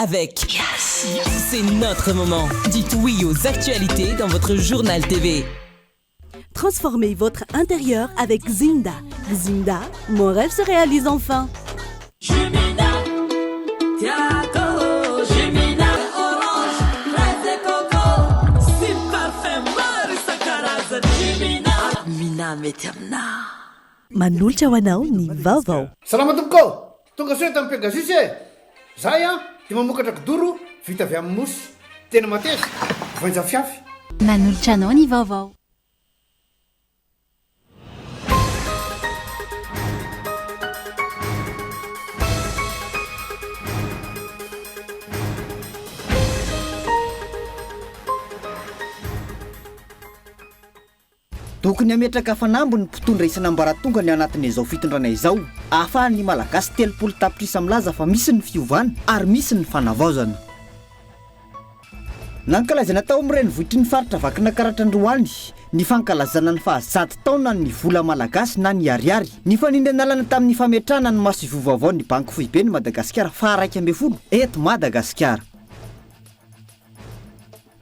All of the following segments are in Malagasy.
Avec C'est notre moment. Dites oui aux actualités dans votre journal TV. Transformez votre intérieur avec Zinda. Zinda, mon rêve se réalise enfin. Manolotra ho anao ny vaovao. Salama tompoko ô! Tonga soa eto amin'ny Pegasus e! Zahay an dia mamokatra kidoro vita avy amin'ny mousse. Tena mateza, voainja fiafy. Manolotra anao ny vaovao. Tokony hametraka fanamby ny mpitondra isan'ambaratongany anatin'izao fitondrana izao ahafahan'ny Malagasy 30 tapitrisa milaza fa misy ny fiovana ary misy ny fanavaozana. Nankalazaina tao amin'ny renivohitry ny faritra Vakinakaratra androany ny fankalazana ny fahazato taonan'ny vola malagasy na ny ariary. Nifanindran-dalana tamin'ny fametrahana ny masoivoho vaovaon'ny Banky Foiben'i Madagasikara faha 11 eto Madagasikara.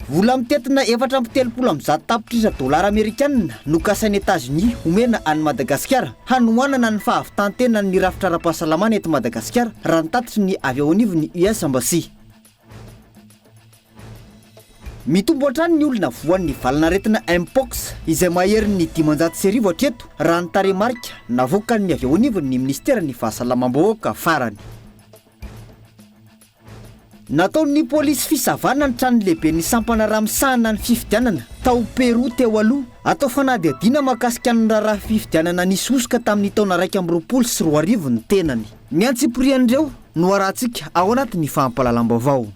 Vola mitentina 134 tapitrisa dolara amerikanina no kasain'i Etazonia homena an'i Madagasikara hanohanana ny fahavitan-tenan'ny rafitra ara-pahasalamana eto Madagasikara, raha ny tatitry ny avy ao anivon'ny US Embassy. Mitombo hatrany ny olona voan'ny valanaretina Mpox izay maherin'ny 1500 hatreto raha ny tarehimarika navoakan'ny avy ao anivon'ny minisiteran'ny fahasalamam-bahoaka farany. Nataon'ny polisy fisavana ny trano lehiben'ny sampana raha misahana ny fifidianana tao Però teo aloha. Atao fanadihadiana mahakasika ny raharaha fifidianana nisy hosoka tamin'ny taona 2021 ny tenany. Ny antsipirian'ireo no arahantsika ao anatin'ny fampahalalam-baovao.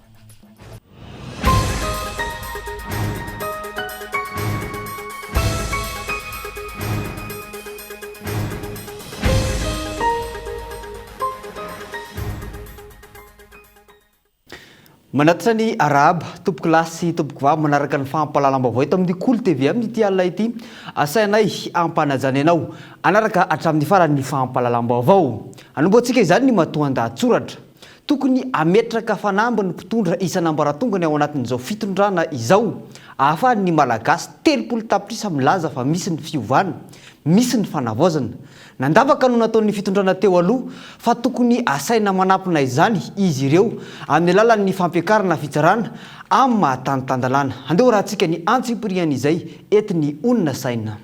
Manatitra ny arahaba, tompoko lahy sy tompoko vavy manaraka ny fampahalalam-baovao eto amin'ny Kolo TV amin'ity alina ity. Asainay ampanajana ianao hanaraka hatramin'ny farany ny fampahalalam-baovao. Hanombohantsika izany ny matoandahatsoratra. Tokony hametraka fanamby ny mpitondra isan'ambaratongany ao anatin'izao fitondrana izao ahafahan'ny Malagasy 30 tapitrisa milaza fa misy ny fiovana, misy ny fanavaozana. Nandavaka no nataon'ny fitondrana teo aloha fa tokony asaina manampina izany izy ireo amin'ny alalan'ny fampiakarana fitsarana amin'ny maha tany tan-dalàna. Andeha horahantsika ny antsipirian'izay entin'ny onona saina.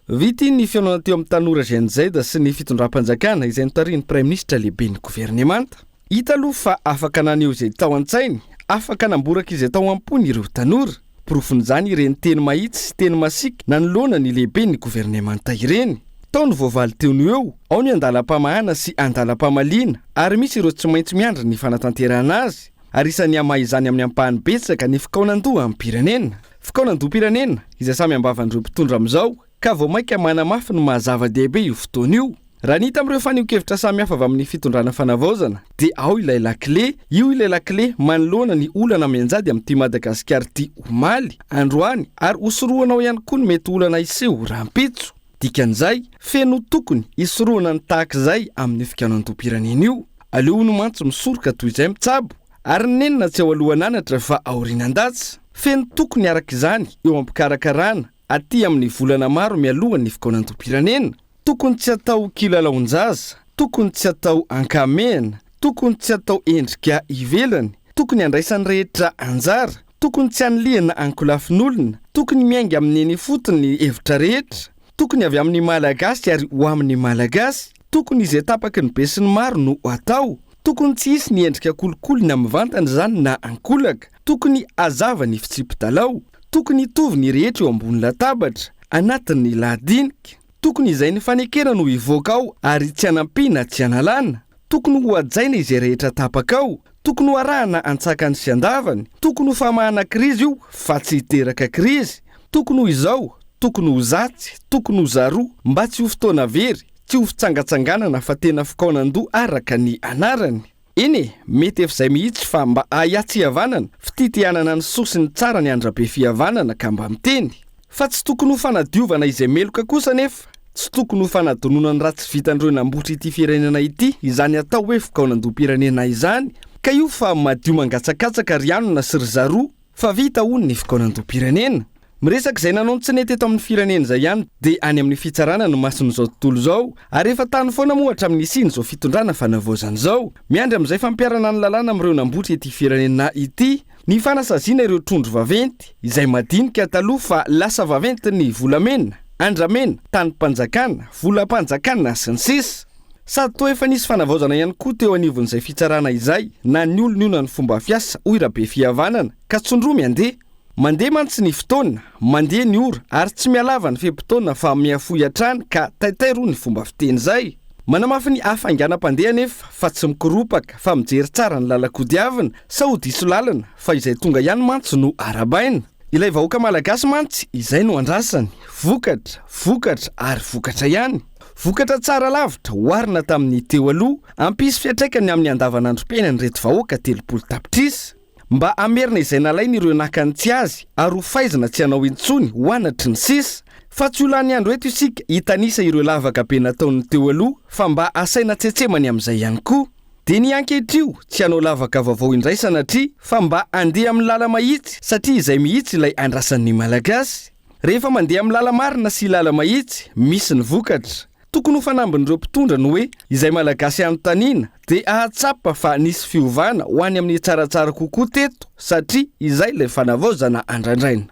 Vita ny fihaonana teo amin'ny tanora Gen Z sy ny fitondram-panjakana izay notarihin'ny Praiminisitra lehiben'ny governemanta. Hita aloha fa afaka naneho izay tao an-tsainy, afaka namboraka izay tao am-pony ireo tanora. Porofon'izany ireny teny mahitsy sy teny masiaka nanoloana ny lehiben'ny governemanta ireny. Tao ny voavaly teo no eo, ao ny andalam-pamahana sy andalam-pamaliana ary misy ireo tsy maintsy miandry ny fanatanterahana azy. Ary isan'ny hamaha izany amin'ny ampahany betsaka ny fikaonandoham-pirenena. Fikaonandoham-pirenena izay samy ambavan'ireo mpitondra amin'izao ka vao mainka manamafy ny maha zava-dehibe io fotoana io. Raha ny hita amin'ireo fanehoan-kevitra samihafa avy amin'ny fitondrana fanavaozana dia ao ilay lakile, io ilay lakile manoloana ny olana mianjady amin'ity Madagasikara ity omaly, androany ary hosorohana ao ihany koa ny mety olana hiseho rahampitso. Dikan'izay, feno tokony hisorohana ny tahaka izay amin'io fikaonandoham-pirenena io. Aleo hono mantsy misoroka toy izay mitsabo, ary ny nenina tsy ao alohan'anatra fa aorianan-datsa. Feno tokony araka izany eo am-pikarakarana aty amin'ny volana maro mialohan'ny fikaonandoham-pirenena. Tokony tsy atao kilalaon-jaza, tokony tsy atao ankamehana, tokony tsy atao endrika ivelany, tokony andraisan'ny rehetra anjara, tokony tsy anilihana ankolafin'olona, tokony miainga amin'ny eny ifotony ny hevitra rehetra, tokony avy amin'ny Malagasy ary ho amin'ny Malagasy, tokony izay tapaky ny besinimaro no atao, tokony tsy hisy ny endrika kolikoly na mivantana izany na ankolaka, tokony hazava ny fitsipi-dalao, tokony hitovy ny rehetra eo ambony latabatra, anatin'ny lahadinika. Tokony izay nifanekena no hivoaka ao ary tsy hanampiana tsy hanalana. Tokony ho hajaina izay rehetra tapaka ao. Tokony ho arahana antsakany sy andavany. Tokony ho famahana krizy io fa tsy hiteraka krizy. Tokony ho izao, tokony ho zatsy, tokony ho zaroa mba tsy ho fotoana very, tsy ho fitsangatsanganana fa tena fikaonandoha araka ny anarany. Eny e, mety efa izay mihitsy fa mba ahiahy tsy hihavanana, fitia te hanana ny soa sy ny tsara ny andrabe fihavanana ka mba miteny. Fa tsy tokony ho fanadiovana izay meloka kosa anefa, tsy tokony ho fanadinoana ny ratsy vitan'ireo nambotra ity firenena ity izany atao hoe fikaonandoham-pirenena izany. Ka io fa madio mangatsakatsaka ry anona sy ry zaroa fa vita hono ny fikaonandoham-pirenena. Miresaka izay nanao ny tsy nety eto amin'ny firenena izay ihany dia any amin'ny fitsarana no mason'izao tontolo izao ary efa tany foana moa hatramin'ny nisian'izao fitondrana fanavaozana izao. Miandry amin'izay fampiharana ny lalàna amin'ireo nambotry ity firenena ity ny fanasaziana ireo trondro vaventy izay madinika taloha fa lasa vaventy ny volamena, andramena, tanim-panjakana, volam-panjakana sy ny sisa. Sady toa efa nisy fanavaozana ihany koa teo anivon'izay fitsarana izay na ny olona io na ny fomba fiasa hoy Rabefihavanana ka tsondromy andeha. Mandeha mantsy ny fotoana, mandeha ny ora ary tsy mihalava ny fe-potoana fa mihafohy hatrany ka taitairo ny fomba fiteny izay. Manamafy ny hafainganam-pandeha anefa fa tsy mikoropaka fa mijery tsara ny lalan-kodiavina sao ho diso lalana fa izay tonga ihany mantsy no arahabaina. Ilay vahoaka malagasy mantsy izay no andrasany, vokatra, vokatra ary vokatra ihany. Vokatra tsara lavitra oharina tamin'ny teo aloha, hampisy fiantraikany amin'ny andavanandrom-piainan'ireto vahoaka 30 tapitrisa. Mba hamerina izay nalainy ireo naka ny tsy azy ary ho faizina tsy hanao intsony ho anatry ny sisa. Fa tsy ho lany andro eto isika hitanisa ireo lavaka be nataon'ny teo aloha fa mba asaina tsetsemany amin'izay ihany koa. Dia ny ankehitrio tsy hanao lavaka vaovao indray sanatria fa mba handeha amin'ny lala-mahitsy satria izay mihitsy ilay andrasan'ny Malagasy. Rehefa mandeha amin'ny lala-marina sy lala-mahitsy, misy ny vokatra. Tokony ho fanambin'ireo mpitondra ny hoe izay Malagasy anontaniana dia hahatsapa fa nisy fiovana ho any amin'ny tsaratsara kokoa teto satria izay ilay fanavaozana andrandraina.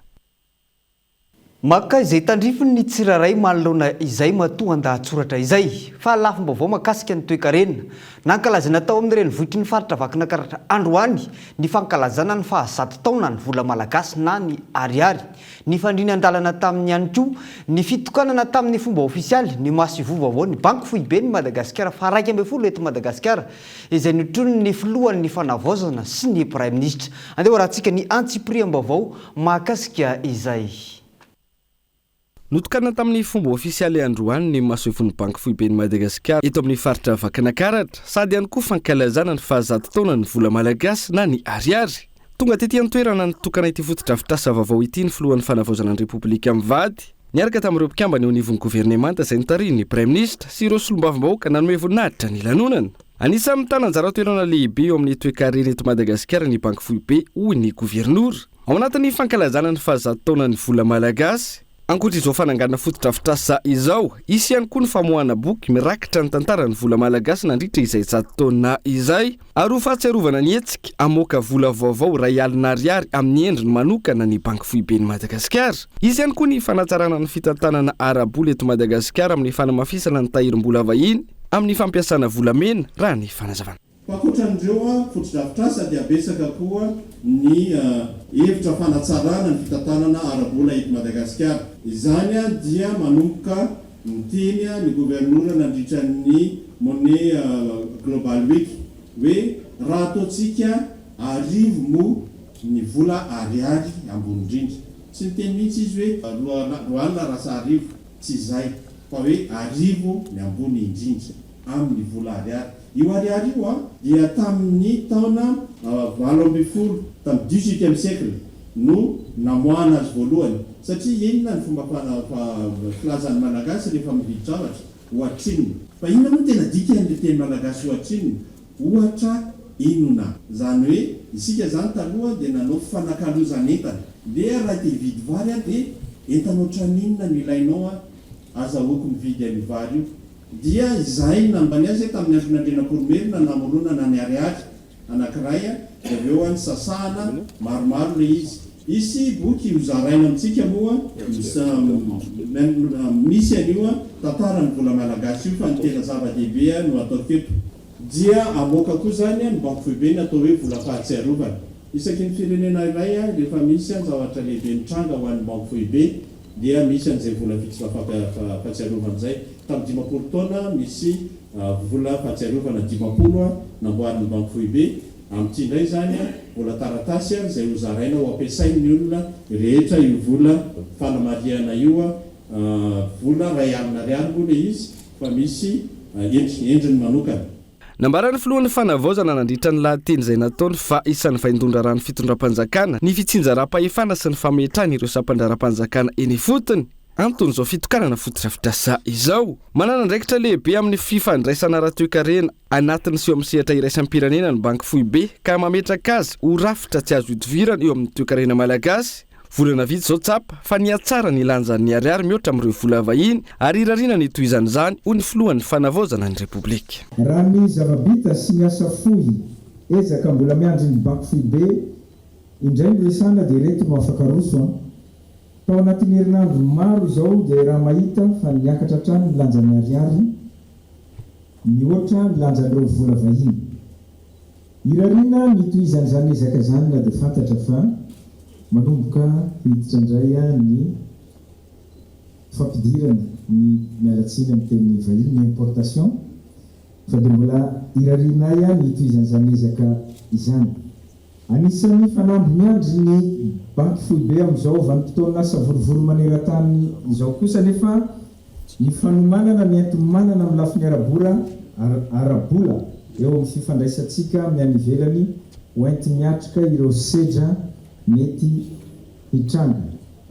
Maka izay tandrifiny ny tsirairay manoloana izay matoan-dahatsoratra izay. Fa lafim-baovao mahakasika ny toekarena. Nankalazaina tao amin'ny renivohitry ny faritra Vakinakaratra androany ny fankalazana ny faha zato taona ny vola malagasy na ny ariary. Nifandrina an-dalana taminy ihany koa ny fitokanana tamin'ny fomba ofisialy ny masoivoho vaovao ny Banky Foiben'i Madagasikara faha 11 eto Madagasikara izay notronin'ny Filohan'ny Fanavaozana sy ny Praiminisitra. Andeha hoarahantsika ny antsipiriam-baovao mahakasika izay. Notokanana tamin'ny fomba ofisialy androany ny masoivohon'ny Banky Foiben'i Madagasikara eto amin'ny faritra Vakinakaratra, sady ihany koa fankalazana ny fahazato taonan'ny vola malagasy na ny ariary. Tonga tety an-toerana nitokana ity fotodrafitrasa vaovao ity ny filohan'ny Fanavaozana ny Repoblika mivady, niaraka tamin'ireo mpikambana eo anivon'ny governemanta izay notarihin'ny Praiminisitra sy ireo solombavambahoaka nanome voninahitra ny lanonana. Anisan'ny mitana anjara toerana lehibe eo amin'ny toekarena eto Madagasikara ny Banky Foibe, hoy ny governora. Ao anatin'ny fankalazana ny fahazato taonan'ny vola malagasy, Ankoatra izao fananganana fotodrafitrasa izao, hisy ihany koa ny famoahana boky mirakitra ny tantaran'ny vola malagasy nandritra izay zato taona izay, ary ho fahatsiarovana ny hetsika hamoaka vola vaovao 1 alina ariary amin'ny endriny manokana ny Banky Foiben'i Madagasikara. Hisy ihany koa ny fanatsarana ny fitantanana ara-bola eto Madagasikara amin'ny fanamafisana ny tahirim-bola vahiny amin'ny fampiasana volamena, raha ny fanazavana. Fa ankoatran'ireo fotodrafitrasa dia betsaka koa ny hevitra fanatsarana ny fitantanana ara-bola eto Madagasikara. Izany dia manomboka niteny ny governora nandritra ny Money Global Week hoe raha ataontsika arivo moa ny vola ariary ambony indrindra. Tsy niteny mihitsy izy hoe 2000 raha arivo, tsy izay, fa hoe arivo ny ambony indrindra amin'ny vola ariary. Io ariary io dia tamin'ny taona 18, tamin'ny dix-huitième siècle no namoahana azy voalohany. Satria inona ny fomba filazan'ny Malagasy rehefa mividy zavatra? Ohatrinona. Fa inona moa no tena dikan'ilay teny malagasy ohatrinona? Ohatra inona. Izany hoe isika izany taloha dia nanao fifanakalozan'entana. Dia raha te hividy vary aho dia entana ohatran'inona no ilainao aho azahoako mividy an'io vary io. Dia izay nambany azy tamin'ny andron'Andrianampoinimerina namoronana ny ariary anankiray dia avy eo nisasahana maromaro ilay izy. Hisy boky hozaraina amintsika moa misy an'io tantaran'ny vola malagasy io fa ny tena zava-dehibe no ataoko eto dia hamoaka koa izany ny banky foibe ny atao hoe vola fahatsiarovana. Isaky ny firenena iray rehefa misy zavatra lehibe mitranga ho an'ny banky foibe dia misy an'izay vola fahatsiarovana izay. Tamin'ny 50 taona misy vola fahatsiarovana 50 namboarin'ny Banky Foibe. Amin'ity indray izany vola taratasy izay hozaraina ho ampiasain'ny olona rehetra io vola fanamarihana io. Vola 1 alina ariary moa ilay izy fa misy endriny manokana. Nambaran'ny filohan'ny Fanavaozana nandritra ny lahateny izay nataony fa isan'ny vaindohan-draharahan'ny fitondram-panjakana ny fitsinjaram-pahefana sy ny fametrahana ireo sampan-draharaham-panjakana eny ifotony. Anton'izao fitokanana fotodrafitrasa izao. Manana andraikitra lehibe amin'ny fifandraisana ara-toekarena anatiny sy eo amin'ny sehatra iraisam-pirenena ny Banky Foibe ka mametraka azy ho rafitra tsy azo ihodivirana eo amin'ny toekarena malagasy. Volana vitsy izao tsapa fa nihatsara ny lanjan'ny ariary mihoatra amin'ireo vola vahiny ary irariana ny hitohizan'izany, hoy ny filohan'ny Fanavaozana ny Repoblika. Raha ny zava-bita sy ny asa fohy ezaka mbola miandry ny Banky Foibe indray no resahana dia ireto no afaka aroso an. Tao anatin'ny herinandro maro izao dia raha mahita fa niakatra hatrany ny lanjan'ny ariary mihoatra ny lanjan'ireo vola vahiny. Irariana ny hitohizan'izany ezaka izany na dia fantatra fa manomboka hiditra indray ny fampidirana ny, miala tsiny amin'ny teny vahiny, ny importation fa dia mbola irarianay ny hitohizan'izany ezaka izany. Anisan'ny fanamby miandry ny Banky Foibe amin'izao vanim-potoana savorovoro maneran-tany izao kosa anefa ny fanomanana ny enti-manana amin'ny lafiny ara-bora ara-bola eo amin'ny fifandraisantsika amin'ny any ivelany ho enti-miatrika ireo sedra mety hitranga.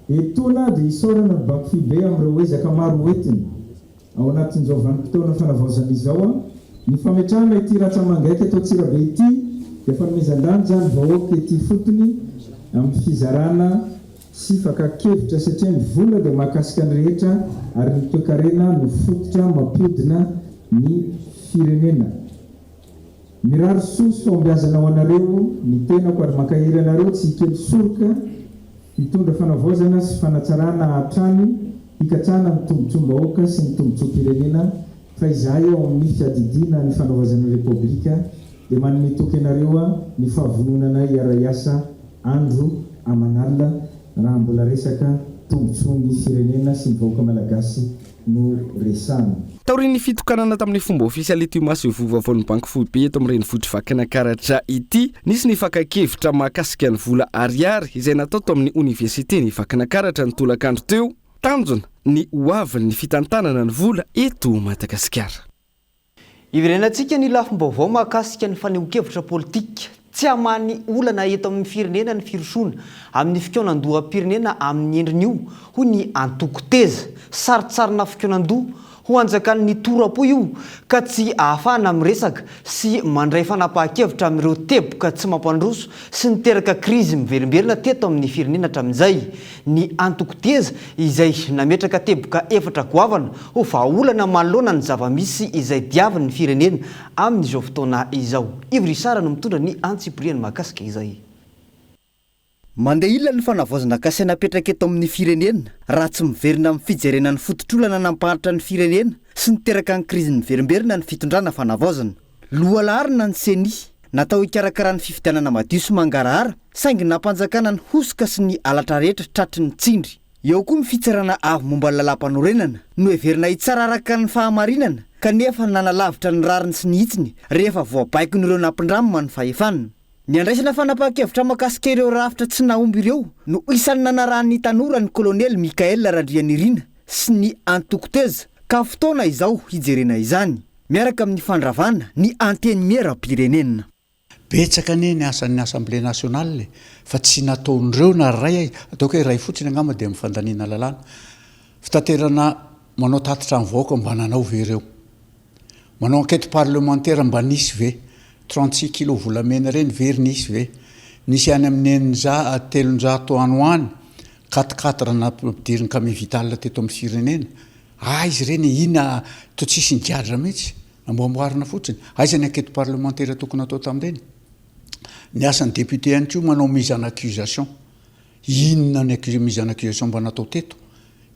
Etoana dia isaorana ny Banky Foibe amin'ireo ezaka maro hoentiny. Ao anatin'izao vanim-potoana fanavaozana izao, ny fametrahana ity ratsa-mangaika eto Antsirabe ity dia fanomezan-danja ny vahoaka ety ifotony amin'ny fizarana sy fakan-kevitra satria ny vola dia mahakasika ny rehetra ary ny toekarena no fototra mampiodina ny firenena. Mirary soa sy fahombiazana ho anareo ny tenako ary mankahery anareo tsy hikely soroka hitondra fanavaozana sy fanatsarana hatrany hikatsahana ny tombotsoam-bahoaka sy ny tombotsoam-pirenena fa izahay ao amin'ny fiadidiana ny fanaovazana ny Repoblika dia manome toky anareo ny fahavononanay hiara-hiasa andro aman'alina raha mbola resaka tombotsoan'ny firenena sy ny vahoaka Malagasy no resahana. Taorian'ny fitokanana tamin'ny fomba ofisialy ity masoivoho vaovaon'ny Banky Foibe eto amin'ny renivohitr'i Vakinankaratra ity, nisy ny fakan-kevitra mahakasika ny vola ariary izay natao tao amin'ny oniversiten'i Vakinankaratra ny tolakandro teo. Tanjona ny ho avin'ny fitantanana ny vola eto Madagasikara. Hiverenantsika ny lafim-baovao mahakasika ny fanehoan-kevitra politika. Tsy hamaha ny olana eto amin'ny firenena ny firosoana amin'ny fikaonandoham-pirenena amin'ny endriny io, hoy ny antoko Teza. Sarintsarina fikaonandoha ho anjakan'ny tora-po io ka tsy ahafahana miresaka sy mandray fanapahan-kevitra amin'ireo teboka tsy mampandroso sy niteraka krizy miverimberina teto amin'ny firenena hatramin'izay ny antoko Teza izay nametraka teboka efatra goavana ho vahaolana manoloana ny zava-misy izay diavin'ny firenena amin'izao fotoana izao. Yves Richard no mitondra ny antsipiriany mahakasika izay. Mandeha ila ny fanavaozana kasaina apetraka eto amin'ny firenena raha tsy miverina amin'ny fijerena ny fototr'olana nampahantra ny firenena sy niteraka ny krizy miverimberina ny fitondrana fanavaozana. Lohalaharana ny Ceni, natao hikarakara ny fifidianana madio sy mangarahara saingy nampanjakana ny hosoka sy ny halatra rehetra tratry ny tsindry. Eo koa ny fitsarana avo momba ny lalàmpanorenana, noheverina hitsara araka ny fahamarinana kanefa nanalavitra ny rariny sy ny hitsiny rehefa voabaikon'ireo nampindramina ny fahefana. Ny handraisana fanapahan-kevitra mahakasika ireo rafitra tsy nahomby ireo no isan'ny nanarahan'ny tanora ny kolonely Michaël Randrianirina sy ny antoko Teza ka fotoana izao hijerena izany miaraka amin'ny fandravana ny Antenimierampirenena. Betsaka anie ny asan'ny Assemblée nationale e, fa tsy nataon'ireo na iray aiza, ataoko hoe iray fotsiny angamba dia amin'ny fandaniana lalàna. Fitaterana manao tatitra amin'ny vahoaka mba nanao ve ireo? Manao enquête parlementaire mba nisy ve? 36 kilos volamena ireny very nisy ve? Nisy any amin'ny eninja 300 any ho any quatre quatre nampidirin'i Camille Vital teto amin'ny firenena. Aiza ireny e? Ina toa tsisy nigadra mihitsy, namboamboarina fotsiny. Aiza ny enquête parlementaire tokony hatao tamin'ireny? Ny asan'ny député ihany koa manao mise en accusation. Inona ny accu mise en accusation mba natao teto?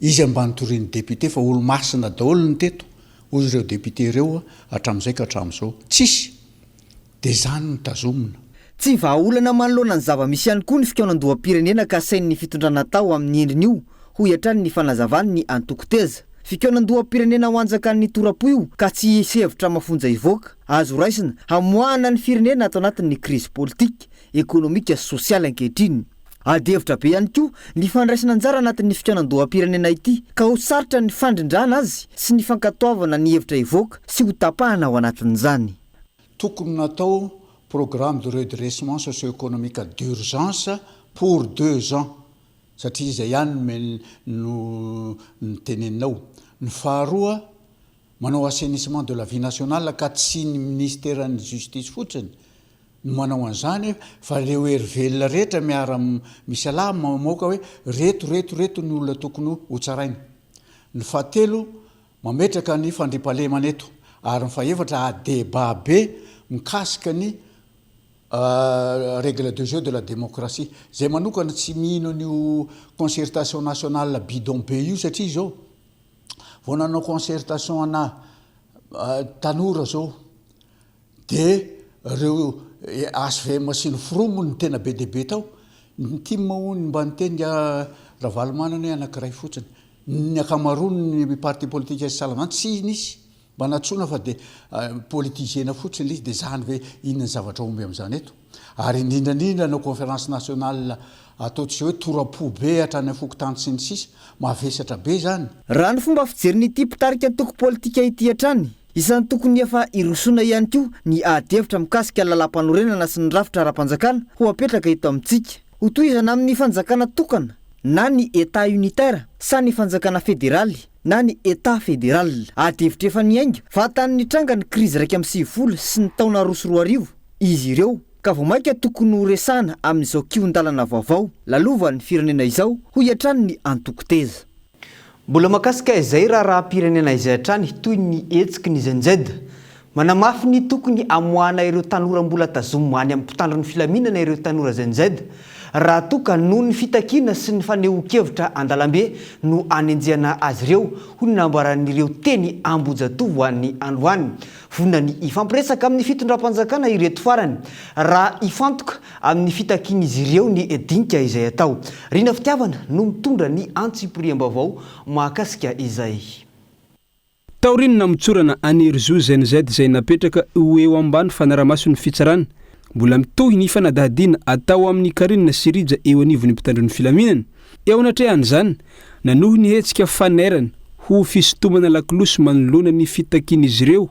Iza mba nitorian'ny député fa olo-masina daholo ny teto? Hoy ireo député ireo hatramin'izay ka hatramin'izao. Tsisy! Dia izany no tazomina. Tsy vahaolana manoloana ny zava-misy ihany koa ny fikaonandoham-pirenena kasain'ny fitondrana atao amin'ny endriny io, hoy hatrany ny fanazavan'ny antoko Teza. Fikaonandoham-pirenena ho anjakan'ny tora-po io ka tsy hisy hevitra mafonja hivoaka, azo raisina hamoahana ny firenena ato anatin'ny krizy politika, ekonomika sy sosialy ankehitriny. Adihevitra be ihany koa ny fandraisana anjara anatin'ny fikaonandoham-pirenena ity ka ho sarotra ny fandrindrana azy sy ny fankatoavana ny hevitra hivoaka sy ho tapahana ao anatin'izany. Tokony natao programme de redressement socio-économique d'urgence pour deux ans. Satria izay ihany no noteneninao. Ny faharoa, manao assainissement de la vie nationale ka tsy ny minisiteran'ny justice fotsiny no manao an'izany fa ireo hery velona rehetra miara misalahy mamoaka hoe reto reto reto ny olona tokony ho tsaraina. Ny fahatelo, mametraka ny fandriampahalemana eto. Ary ny fahefatra, débat be mikasika ny Règle de jeu de la démocratie. Zay manokana tsy mino an'io concertation nationale bidon be io satria izao vao nanao concertation ana tanora zao de reo HVM sy ny fromo no tena be dia be tao. Ny tim hono mba niteny nga Ravalomanana hoe anakiray fotsiny. Ny ankamaroan'ny parti politique sy sahala am'zany tsy nisy. Mba nantsoina fa dia politiser-na fotsiny ilay izy dia zany ve inona ny zavatra omby amin'izany eto? Ary indrindra indrindra hanao conférence nationale atao tsy hoe tora-po be hatrany amin'ny fokontany sy ny sisa, mavesatra be izany. Raha ny fomba fijerin'ity mpitarika antoko politika ity hatrany, isan'ny tokony efa hirosoana ihany koa ny ady hevitra mikasika ny lalàmpanorenana sy ny rafitra ara-panjakana ho apetraka eto amintsika. Hotohizana amin'ny fanjakana tokana na ny Etat unitaire sa ny fanjakana federaly na ny Etat fédéral. Ady hevitra efa niainga fahatany nitranga ny krizy 91 sy ny taona 2002 izy ireo ka vao mainka tokony ho resahana amin'izao kihon-dalana vaovao lalovan'ny firenena izao, hoy hatrany ny antoko Teza. Mbola mahakasika izay raharaham-pirenena izay hatrany toy ny hetsiky ny Gen Z. Manamafy ny tokony hamoahana ireo tanora mbola tazomina any amin'ny mpitandro ny filaminana ireo tanora Gen Z raha toa ka noho ny fitakiana sy ny fanehoan-kevitra an-dalambe no anenjehana azy ireo, hoy ny nambaran'ireo teny Ambohijatovo any androany. Vonona ny hifampiresaka amin'ny fitondram-panjakana ireto farany raha hifantoka amin'ny fitakian'izy ireo ny dinika izay atao. Rina Fitiavana no mitondra ny antsipiriam-baovao mahakasika izay. Taorian'ny namotsorana an'i Herizo Gen Z izay napetraka ho eo ambany fanaramason'ny fitsarana, mbola mitohy ny fanadihadiana atao amin'i Carine sy Rija eo anivon'ny mpitandro ny filaminana. Eo anatrehan'izany, nanohy ny hetsika fanairana ho fisintomana lakolosy manoloana ny fitakian'izy ireo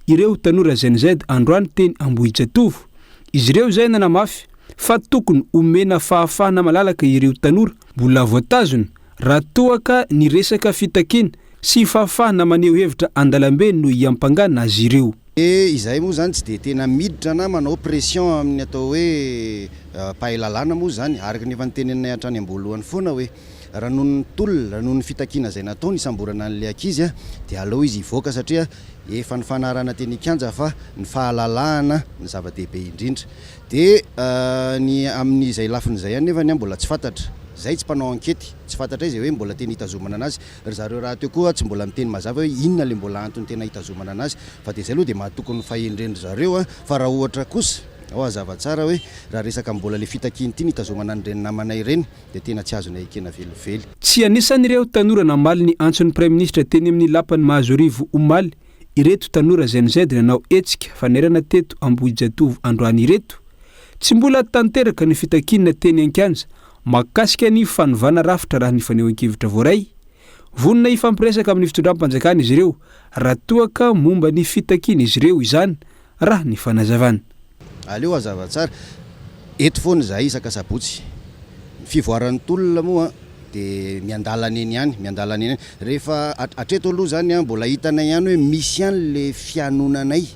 ireo tanora Gen Z androany teny Ambohijatovo. Izy ireo izay nanamafy fa tokony omena fahafahana malalaka ireo tanora mbola voatazona raha toa ka ny resaka fitakiana sy fahafahana maneho hevitra an-dalambe no iampangana azy ireo. Dia izahay moa izany tsy dia tena miditra na manao pression amin'ny atao hoe mpahay lalàna moa izany, araka ny efa noteneninay hatrany am-boalohany foana hoe raha noho ny tolona, raha noho ny fitakiana izay natao nisamborana an'ilay ankizy dia aleo izy hivoaka satria efa nifanarahana teny an-kianja fa ny fahalalahana no zava-dehibe indrindra. Dia ny amin'izay lafiny izay ihany nefany mbola tsy fantatra. Izahay tsy mpanao ankety, tsy fantatray izay hoe mbola tena hitazomana anazy. Ry zareo rahateo koa tsy mbola miteny mazava hoe inona ilay mbola antony tena hitazomana anazy. Fa dia izay aloha dia mahatoky ny fahendren-dry zareo fa raha ohatra kosa, ao hazava tsara hoe raha resaka mbola ilay fitakiana ity no hitazomana an'ireny namanay ireny dia tena tsy azonay ekena velively. Tsy anisan'ireo tanora namaly ny antson'ny Praiminisitra teny amin'ny lapan'i Mahazoarivo omaly ireto tanora Gen Z nanao hetsika fanairana teto Ambohijatovo androany ireto. Tsy mbola tanteraka ny fitakiana teny an-kianja mahakasika ny fanovana rafitra raha ny fanehoan-kevitra voaray. Vonona hifampiresaka amin'ny fitondram-panjakana izy ireo raha toa ka momba ny fitakian'izy ireo izany raha ny fanazavana. Aleo hazava tsara, eto foana izahay isaka sabotsy. Ny fivoaran'ny tolona moa dia miandalana eny ihany, miandalana eny ihany. Rehefa hatreto aloha izany mbola hitanay ihany hoe misy ihany ilay fihanonanay,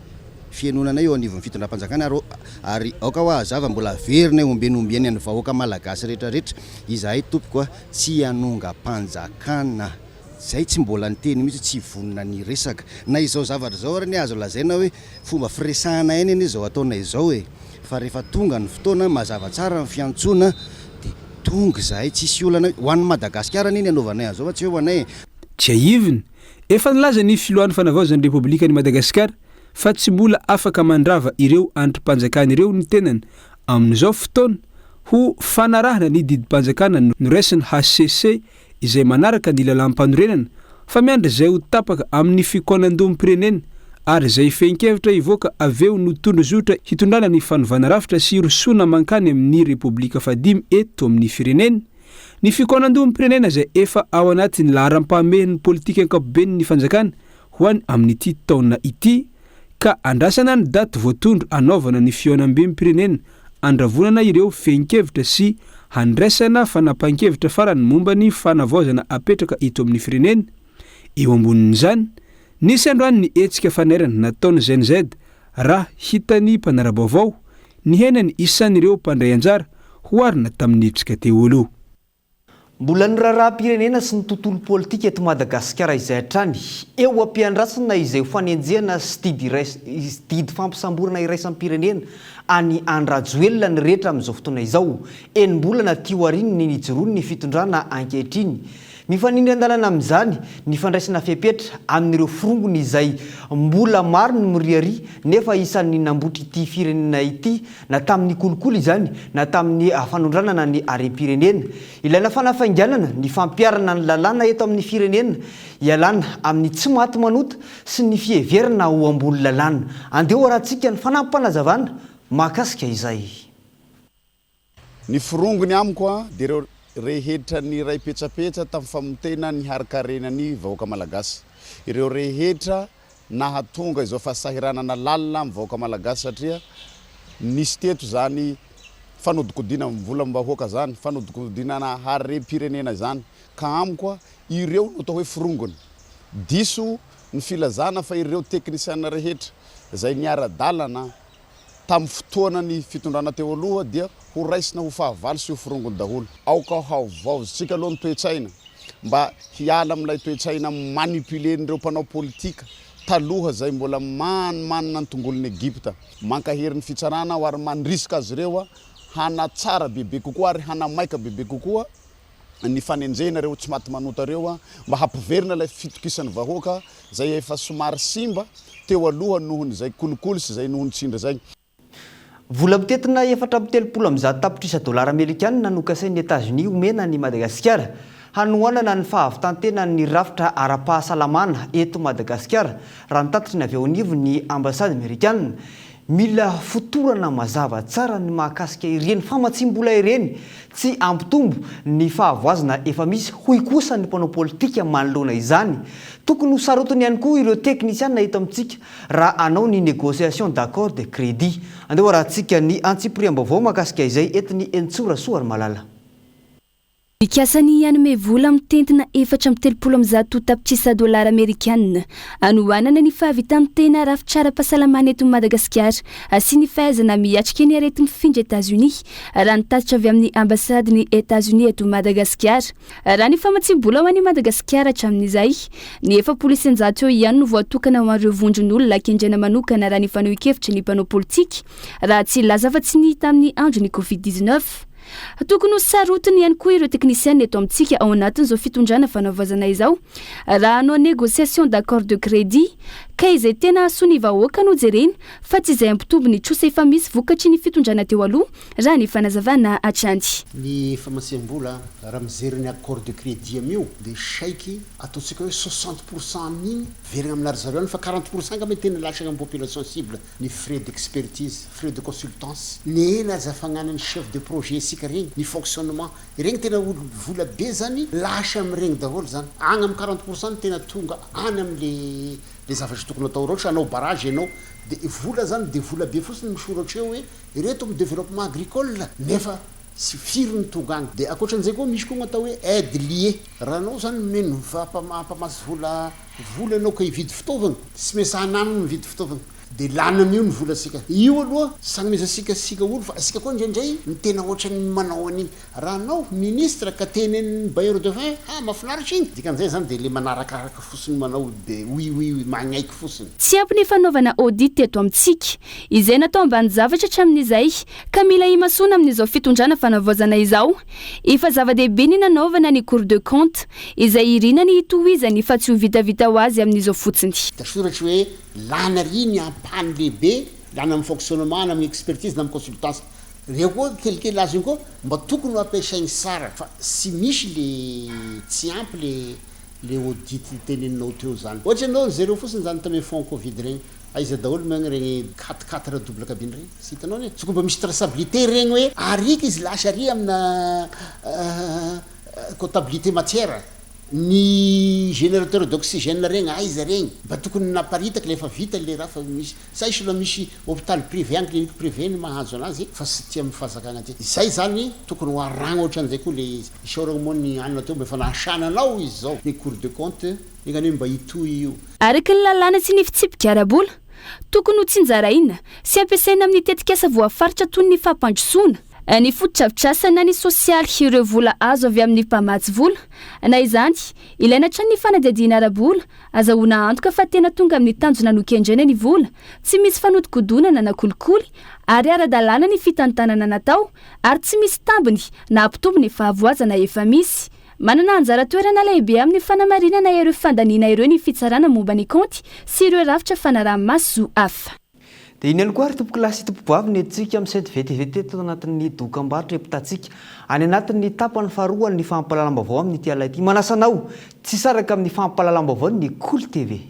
fihenonanay eo anivon'ny fitondram-panjakana ary ary aoka hoa hazava mbola averinay ombieny ombieny an'ny vahoaka malagasy rehetra rehetra, izahay tompoko a tsy hanongam-panjakana. Zay tsy mbola niteny mihitsy tsy vonona ny hiresaka. Na izao zavatra izao ary anie azo lazaina hoe fomba firesahana ihany anie izao ataonay izao e! Fa rehefa tonga ny fotoana, mazava tsara ny fiantsoana dia tonga izahay, tsisy olana. Ho an'i Madagasikara anie ny anaovanay an'izao fa tsy hoe ho anay e! Tsiahivina, efa nilaza ny filohan'ny Fanavaozan'ny Repoblikan'i Madagasikara fa tsy mbola afaka mandrava ireo andrim-panjakana ireo ny tenany amin'izao fotoana ho fanarahana ny didim-panjakana noraisin'ny hcc izay manaraka ny lalàm-panorenana fa miandry izay ho tapaka amin'ny fikaonandoham-pirenena ary izay fehin-kevitra hivoaka avy eo no tondrozotra hitondrana ny fanovana rafitra sy hirosoana mankany amin'ny Repoblika fahadimy eto amin'ny firenena. Ny fikaonandoham-pirenena izay efa ao anatin'ny laharam-pahamehan'ny politika ankapoben'ny fanjakana ho any amin'ity taona ity ka andrasana ny daty voatondro hanaovana ny fihaonambem-pirenena handravonana ireo fehin-kevitra sy. handraisana fanapahan-kevitra farany momba ny fanavaozana apetraka eto amin'ny firenena. Eo ambonin'izany, nisy androany ny hetsika fanairana nataon'ny Gen Z raha hitan'ny mpanara-baovao, nihena ny isan'ireo mpandray anjara hoarina tamin'ny hetsika teo aloha. Mbola ny raharaham-pirenena sy ny tontolo politika eto Madagasikara izay hatrany eo am-piandrasana izay ho fanenjehana sy didy didy fampisamborana iraisam-pirenena an'i Andry Rajoelina ny rehetra amin'izao fotoana izao, enim-bolana aty aorian'ny nijoroan'ny fitondrana ankehitriny. Mifanindry an-dalana amin'izany ny fandraisana fepetra amin'ireo forongony izay mbola maro ny miriaria nefa isan'ny nambotry ity firenena ity na tamin'ny kolikoly izany na tamin'ny fanondranana ny harem-pirenena. Ilaina fanafainganana ny fampiharana ny lalàna eto amin'ny firenena hialana amin'ny tsy maty manota sy ny fiheverana ho ambony lalàna. Andeha ho arahantsika ny fanampim-panazavana mahakasika izay. Ny forongony amiko dia ireo rehetra niray petsapetsa tamin'ny famotehina ny harin-karenan'ny vahoaka Malagasy. Ireo rehetra nahatonga izao fahasahiranana lalina amin'ny vahoaka Malagasy satria nisy teto izany fanodikodinam volam-bahoaka izany, fanodikodinana harem-pirenena izany. Ka amiko ireo no atao hoe forongony. Diso ny filazana fa ireo teknisiana rehetra izay niara-dalana tamin'ny fotoana ny fitondrana teo aloha dia ho raisina ho fahavalo sy ho forongony daholo. Aoka havaozintsika aloha ny toe-tsaina mba hiala amin'ilay toe-tsaina manipuler-n'ireo mpanao politika taloha izay mbola manimanina ny tongolon'i Egypta. Mankahery ny fitsarana aho ary mandrisika azy ireo hanatsara bebe kokoa ary hanamaika bebe kokoa ny fanenjehina ireo tsy maty manota ireo mba hampiverina ilay fitokisan'ny vahoaka izay efa somary simba teo aloha nohon'izay kolikoly sy izay nohon'ny tsindry izay. Vola mitentina 134 tapitrisa dolara amerikanina no kasain'i Etazonia homena an'i Madagasikara hanohanana ny fahavitan-tenan'ny rafitra ara-pahasalamana eto Madagasikara, raha ny tatitry ny avy eo anivon'ny ambasady amerikanina. Mila fotorana mazava tsara ny mahakasika ireny famatsiam-bola ireny, tsy hampitombo ny fahavoazana efa misy, hoy kosa ny mpanao politika manoloana izany. Tokony ho sarotiny ihany koa ireo teknisiana eto amintsika raha hanao ny négociation d'accord de crédit. Andeha ho arahantsika ny antsipiriam-baovao mahakasika izay entin'i Henintsoa Rasoarimalala. Mikasa ny hanome vola mitentina 134 tapitrisa dolara amerikanina hanohanana ny fahavitan-tena rafitra ara-pahasalamana eto Madagasikara sy ny fahaizana miatrika ny areti-mifindra Etazonia, raha ny tatitra avy amin'ny ambasadin'i Etazonia eto Madagasikara. Raha ny famatsiam-bola ho an'i Madagasikara hatramin'izay, ny 40% eo ihany no voatokana ho an'ireo vondron'olona kendrena manokana raha ny fanehoan-kevitry ny mpanao politika, raha tsy hilaza afa-tsy ny tamin'ny andron'ny Covid 19. Tokony ho sarotiny ihany koa ireo teknisiana eto amintsika ao anatin'izao fitondrana fanavaozana izao raha hanao négociation d'accord de crédit ka izay tena hahasoa ny vahoaka no jerena fa tsy izay hampitombo ny trosa efa misy vokatry ny fitondrana teo aloha raha ny fanazavana hatrany. Ny famatsiam-bola, raha mijery ny accord de crédit amin'io dia saiky ataontsika hoe 60 pour cent amin'iny verigna aminà ry zareo any fa 40 pour cent angamba ny tena latsaka amin'ny population cible. ny frais d'expertise, frais de consultance, ny ela aza fagnanany chef de projet sika regny, ny fonctionnement, regny tena olo vola be zany lasa amiregny daholo zany, agny am 40 pour cent no tena tonga any amle le zavatra tokony atao, raha ohatra hanao barrage enao de vola zany de vola be fotsiny misoratra eo hoe ireto am développement agricole nefa tsy firy no tonga agny, de akoatran'izay koa misy koa gn'atao hoe aide liée, raha anao zany mino fa mpamatsy vola vola enao ka hividy fitaovagna, tsy maintsy ananany mividy fitaovagna. De lany amin'io ny volantsika. Io aloha tsy agnomezantsika sika olo fa asika koa indraindray no tena ohatran'ny manao an'iny. Raha anao ministre ka tenenin'ny bailleur de fonds ha mahafinaritra iny. Dikan'izay zany de le manarakaraka fotsiny manao de oui oui oui magnaiky fotsiny. Tsy ampy ny fanaovana audit eto amintsika, izay natao ambanin-javatra hatramin'izay, ka mila imasoana amin'izao fitondrana fanavaozana izao. Efa zava-dehibe ny nanaovana ny Cour de compte, izay irina ny hitohizany fa tsy ho vitavita ho azy amin'izao fotsiny. Hita soratra hoe Lany ary ny ampahany lehibe lany amin'ny fonctionnement na amin'ny expertise na amin'ny consultance. Reo koa kelikely azo iny koa mba tokony ho ampiasaigny tsara fa tsy misy le tsy ampy le le audit teneninao teo zany. Ohatra ianao jereo fotsiny zany tamy fond covid regny, aiza daholo moa regny quatre quatre double cabine regny? Tsy hitanao anie. Tokony mba misy traçabilité regny hoe ariky izy lasa ary amina comptabilité matière. Ny générateur d'oxygène regny aiza regny? Mba tokony naparitaka le efa vita le raha fa misy sa isola misy hôpital privé any clinique privé ny mahazo anazy fa sy ty amin'ny fanjakana aty. Izay zany tokony ho arahagna ohatran'izay koa le izy. Isaoragna moa ny anona teo mba efa nahasana anao izy zao. Ny cour de compte enga anie mba hitohy io. Araka ny lalàna sy ny fitsipika ara-bola, tokony ho tsinjaraina sy ampiasaina amin'ny tetikasa voafaritra toy ny fampandrosoana, Ny fotodrafitrasa na ny sosialy ireo vola azo avy amin'ny mpamatsy vola. Na izany, ilaina hatrany ny fanadihadiana ara-bola, azahoana antoka fa tena tonga amin'ny tanjona nokendrena ny vola, tsy misy fanodikodonana na kolikoly, ary ara-dalàna ny fitantanana natao, ary tsy misy tambiny na hampitombo ny fahavoazana efa misy. Manana anjara toerana lehibe amin'ny fanamarinana ireo fandaniana ireo ny fitsarana momba ny kaonty sy ireo rafitra fanaraha-maso hafa. Dia iny ihany koa ary tompokolahy sy tompokovavy ny antsika misento vetivety teto anatin'ny dokambarotra hiampitatsika any anatin'ny tapany faharoan'ny fampahalalam-baovao amin'ity alina ity. Manasa anao tsy hisaraka amin'ny fampahalalam-baovaon'ny Kolo TV.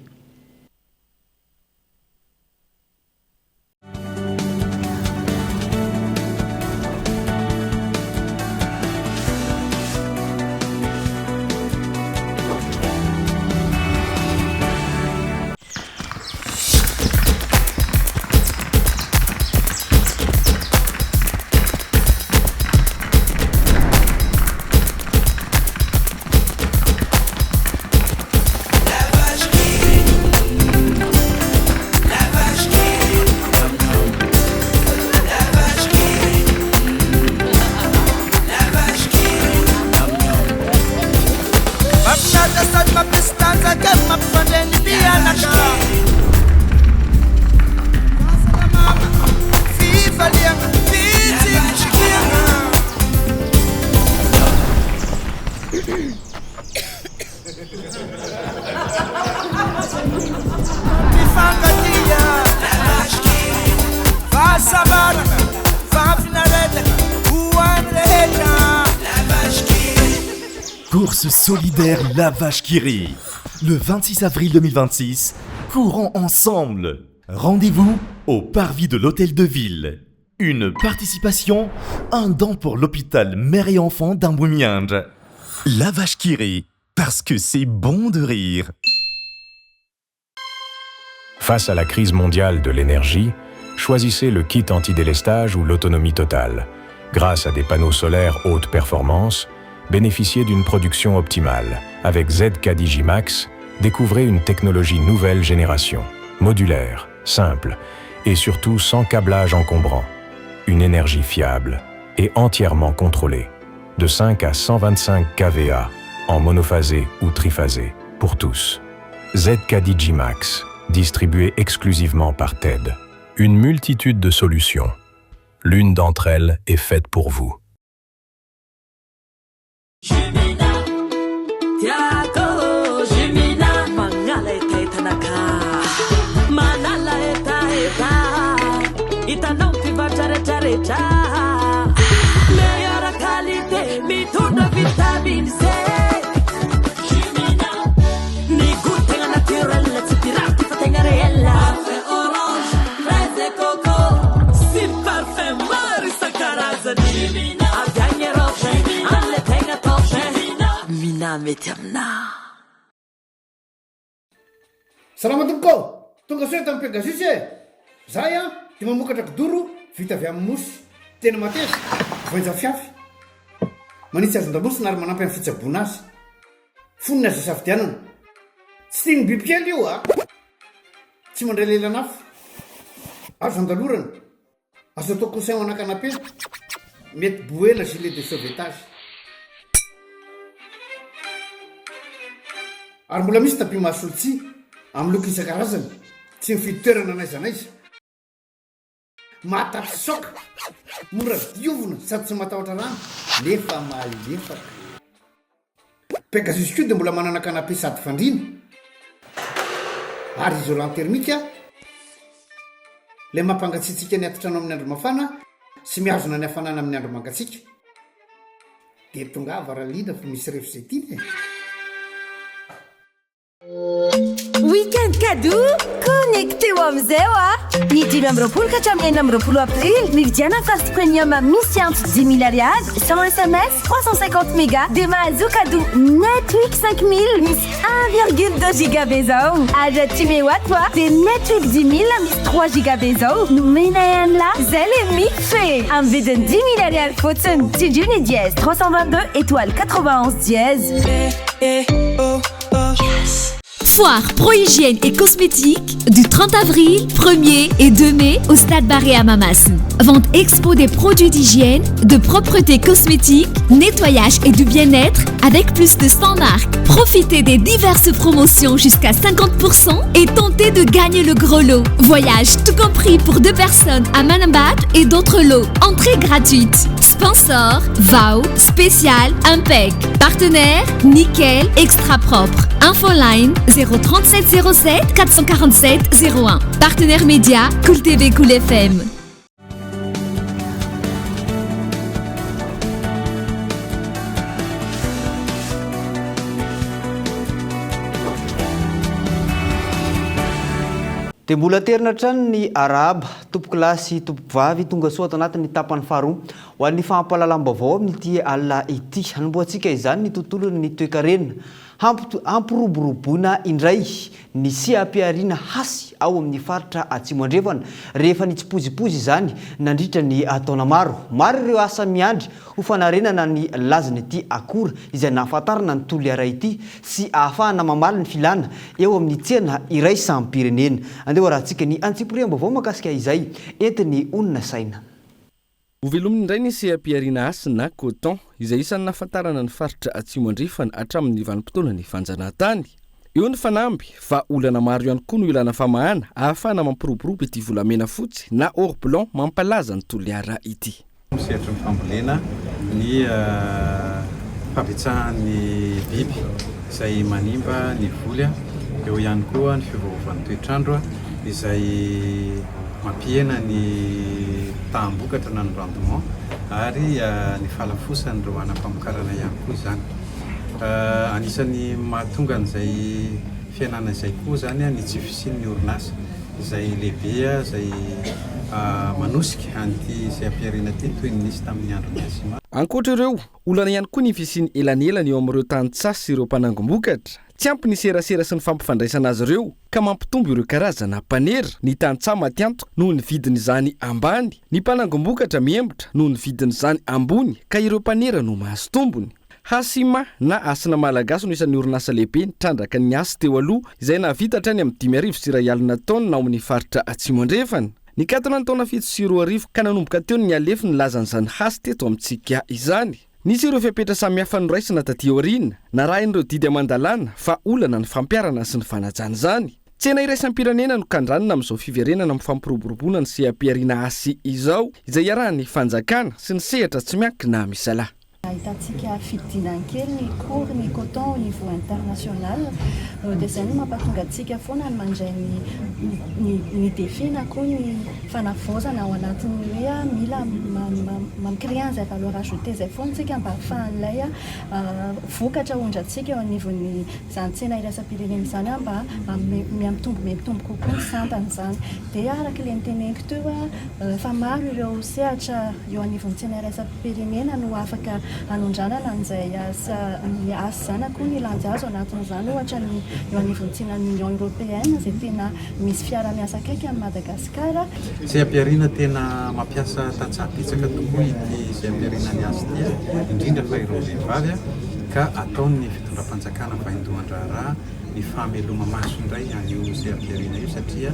Course solidaire La Vache qui rit. Le 26 avril 2026, courons ensemble. Rendez-vous au parvis de l'Hôtel de Ville. Une participation, un don pour l'hôpital Mère et Enfant d'Ambohimiandra. La Vache qui rit, parce que c'est bon de rire. Face à la crise mondiale de l'énergie, choisissez le kit anti-délestage ou l'autonomie totale. Grâce à des panneaux solaires haute performance, bénéficiez d'une production optimale. Avec ZK Digimax, découvrez une technologie nouvelle génération, modulaire, simple et surtout sans câblage encombrant. Une énergie fiable et entièrement contrôlée, de 5 à 125 kVA, en monophasé ou triphasé, pour tous. ZK Digimax, distribué exclusivement par TED. Une multitude de solutions. L'une d'entre elles est faite pour vous. Salama tompoko ô! Tonga soa eto amin'ny Pegasus e! Zahay an dia mamokatra kidoro vita avy amin'ny mousse. Tena mateza, voainja fiafy. Manitsy hazon-damosina ary manampy amin'ny fitsaboana azy. Fonony azo isafidianana. Tsy tian'ny bibikely io a! Tsy mandray lelan'afo. Azo andalorana. Azo atao coussin ho ana canapé. Mety bouée na gilet de sauvetage. Ary mbola misy tapis mahasolo tsihy, amin'ny loko isan-karazany. Tsy mifidy toerana n'aiza n'aiza. Mahatapy saoka, mora diovina sady tsy matahotra rano nefa malefaka. Pegasus koa dia mbola manana canapé sady fandriana ary isolant thermique ilay mampangatsiatsiaka ny atitrano amin'ny andro mafana sy mihazona ny hafanana amin'ny andro mangatsiaka. Dia tongava raha liana fa misy refy izay tiana e! Week-end cadeau, connecteo amin'izay oa! Ny 25 ka hatramin'ny 26 aprily, mividiana Fast Premium misy antso 5000 ariary, 100 sms, 350 méga dia mahazoa cadeau Netweek 5000 misy 1,2 giga be zao. Ary raha tsy meo ato a, dia Netweek 10000 misy 3 giga be zao nomenay an'lah. Zay le mix e! Amin'ny vidiny 5000 ariary fotsiny. Tsindrio ny dièse 322 étoile 91 dièse. Foire Pro Hygiène et Cosmétique du 30 avril, 1er et 2 mai au Stade Barea Mahamasina. Vente expo des produits d'hygiène, de propreté cosmétique, nettoyage et du bien-être avec plus de 100 marques. Profitez des diverses promotions jusqu'à 50% et tentez de gagner le gros lot. Voyage tout compris pour deux personnes à Manambato et d'autres lots. Entrée gratuite. Sponsor, Vao, Spécial, Impec. Partenaire, Nickel, Extra Propre. Infoline 037 07 447 01. Partenaire média, Cool TV, Cool FM. Dia mbola aterina hatrany ny arahaba, tompokolahy sy tompokovavy, tonga soa ato anatin'ny tapany faharoa ho an'ny fampahalalam-baovao amin'ity alina ity. Hanombohantsika izany ny tontolon'ny toekarena. Hampiroboroboina indray ny seha-pihariana hasy ao amin'ny faritra Atsimo Andrefana rehefa nitsipozipozy izany nandritra ny taona maro. Maro ireo asa miandry ho fanarenana ny lazan'ity akora izay nahafantarana ny Toliara ity sy ahafahana mamaly ny filàna eo amin'ny tsena iraisam-pirenena. Andeha ho arahantsika ny antsipiriam-baovao mahakasika izay entin'ny Onona Saina. Hovelominy indray ny seha-pihariana hasy na coton, izay isan'ny nahafantarana ny faritra Atsimo Andrefana hatramin'ny vanim-potoanan'ny fanjanahantany. Eo ny fanamby, fa olana maro ihany koa no ilana famahana ahafahana mampiroborobo ity volamena fotsy na or blanc mampalaza an'i Toliara ity. Amin'ny sehatry ny fambolena, ny fahabetsahan'ny biby izay manimba ny voly, eo ihany koa ny fiovaovan'ny toetr'andro izay mampihena ny taham-bokatra na ny rendement ary ny fahalafosan'ireo hanam-pamokarana ihany koa izany. Anisan'ny mahatonga an'izay fihenana izay koa izany ny tsy fisian'ny orinasa izay lehibe izay manosika an'ity seha-pihariana ity toy ny nisy tamin'ny andron'ny Asima. Ankoatra ireo, olana ihany koa ny fisian'ny elanelana eo amin'ireo tantsaha sy ireo mpanangom-bokatra. Tsy ampy ny serasera sy ny fampifandraisana azy ireo ka mampitombo ireo karazana mpanera, ny tantsaha matiantoka noho ny vidin'izany ambany, ny mpanangom-bokatra miembotra noho ny vidin'izany ambony ka ireo mpanera no mahazo tombony. Hasima na Hasina Malagasy no isan'ny orinasa lehibe nitrandraka ny hasy teo aloha izay nahavita hatrany amin'ny 1500 taonina ao amin'ny faritra Atsimo Andrefana. Nikatona ny taona 2007 ka nanomboka teo ny nihalefy ny lazan'izany hasy teto amintsika izany. Nisy ireo fepetra samihafa noraisina taty aoriana, narahin'ireo didy aman-dalàna fa olana ny fampiharana sy ny fanajana izany. Tsena iraisam-pirenena no kandranina amin'izao fiverenana amin'ny fampiroboroboana ny seha-pihariana hasy izao, izay iarahan'ny fanjakana sy ny sehatra tsy miankina misalahy. Ahitantsika fidinany kely ny cours ny coton au niveau international dia izay no mampatonga antsika foana ny mandray ny ny ny défi na koa ny fanavaozana ao anatin'ny hoe mila mi-créer an'izay valeur ajoutée izay foana isika mba ahafahan'ilay vokatra aondrantsika eo anivon'ny izany tsena iraisam-pirenena izany mba mihamitombo mihamitombo kokoa ny sandany izany. Dia araka ilay noteneniko teo fa maro ireo sehatra eo anivon'ny tsena iraisam-pirenena no afaka hanondranana an'izay asa ny asa izany na koa ny lanja azo anatin'izany ohatra ny eo anivon'ny tsenan'ny Union Européenne izay tena misy fiara-miasa akaiky amin'i Madagasikara. Seha-pihariana tena mampiasa tantsaha betsaka tokoa ity seha-pihariana ny asa ity, indrindra fa ireo vehivavy ka ataon'ny fitondram-panjakana vaindohan-draharaha ny fameloma-maso indray an'io seha-pihariana io satria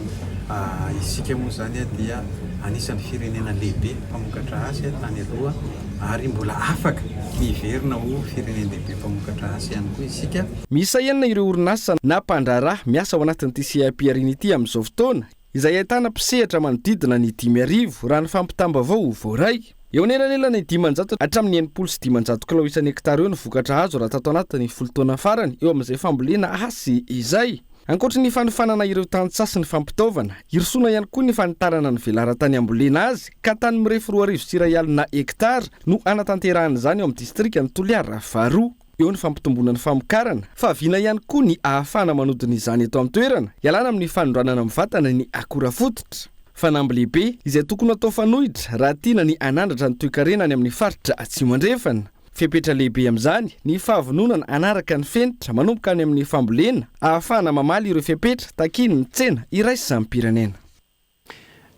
isika moa izany dia anisan'ny firenena lehibe mpamokatra hasy tany aloha ary mbola afaka ny hiverina ho firenen-dehibe mpamokatra hasy ihany koa isika. Miisa enina ireo orinasa na mpandraharaha miasa ao anatin'ity seha-pihariana ity amin'izao fotoana, izay ahitana mpisehatra manodidina ny 5000, raha ny fampitam-baovao voaray. Eo anelanelan'ny 500 hatramin'ny 560 kilao isan'hektara eo ny vokatra azo raha tato anatin'ny folo taona farany eo amin'izay fambolena hasy izay. Ankoatry ny fanofanana ireo tantsaha sy ny fampitaovana, hirosoana ihany koa ny fanitarana ny velaran-tany hambolena azy ka tany mirefy 2002 hektara no hanatanterahana izany ao amin'ny distrikan'i Toliara faharoa. Eo ny fampitomboana ny famokarana, fa vina ihany koa ny ahafahana manodina izany eto an-toerana, hialana amin'ny fanondranana mivantana ny akora fototra. Fanamby lehibe izay tokony hatao fanoitra raha tiana ny hanandratra ny toekarena any amin'ny faritra Atsimo Andrefana. Fepetra lehibe amin'izany ny fahavononana hanaraka ny fenitra manomboka any amin'ny fambolena ahafahana mamaly ireo fepetra takian'ny tsena iraisam-pirenena.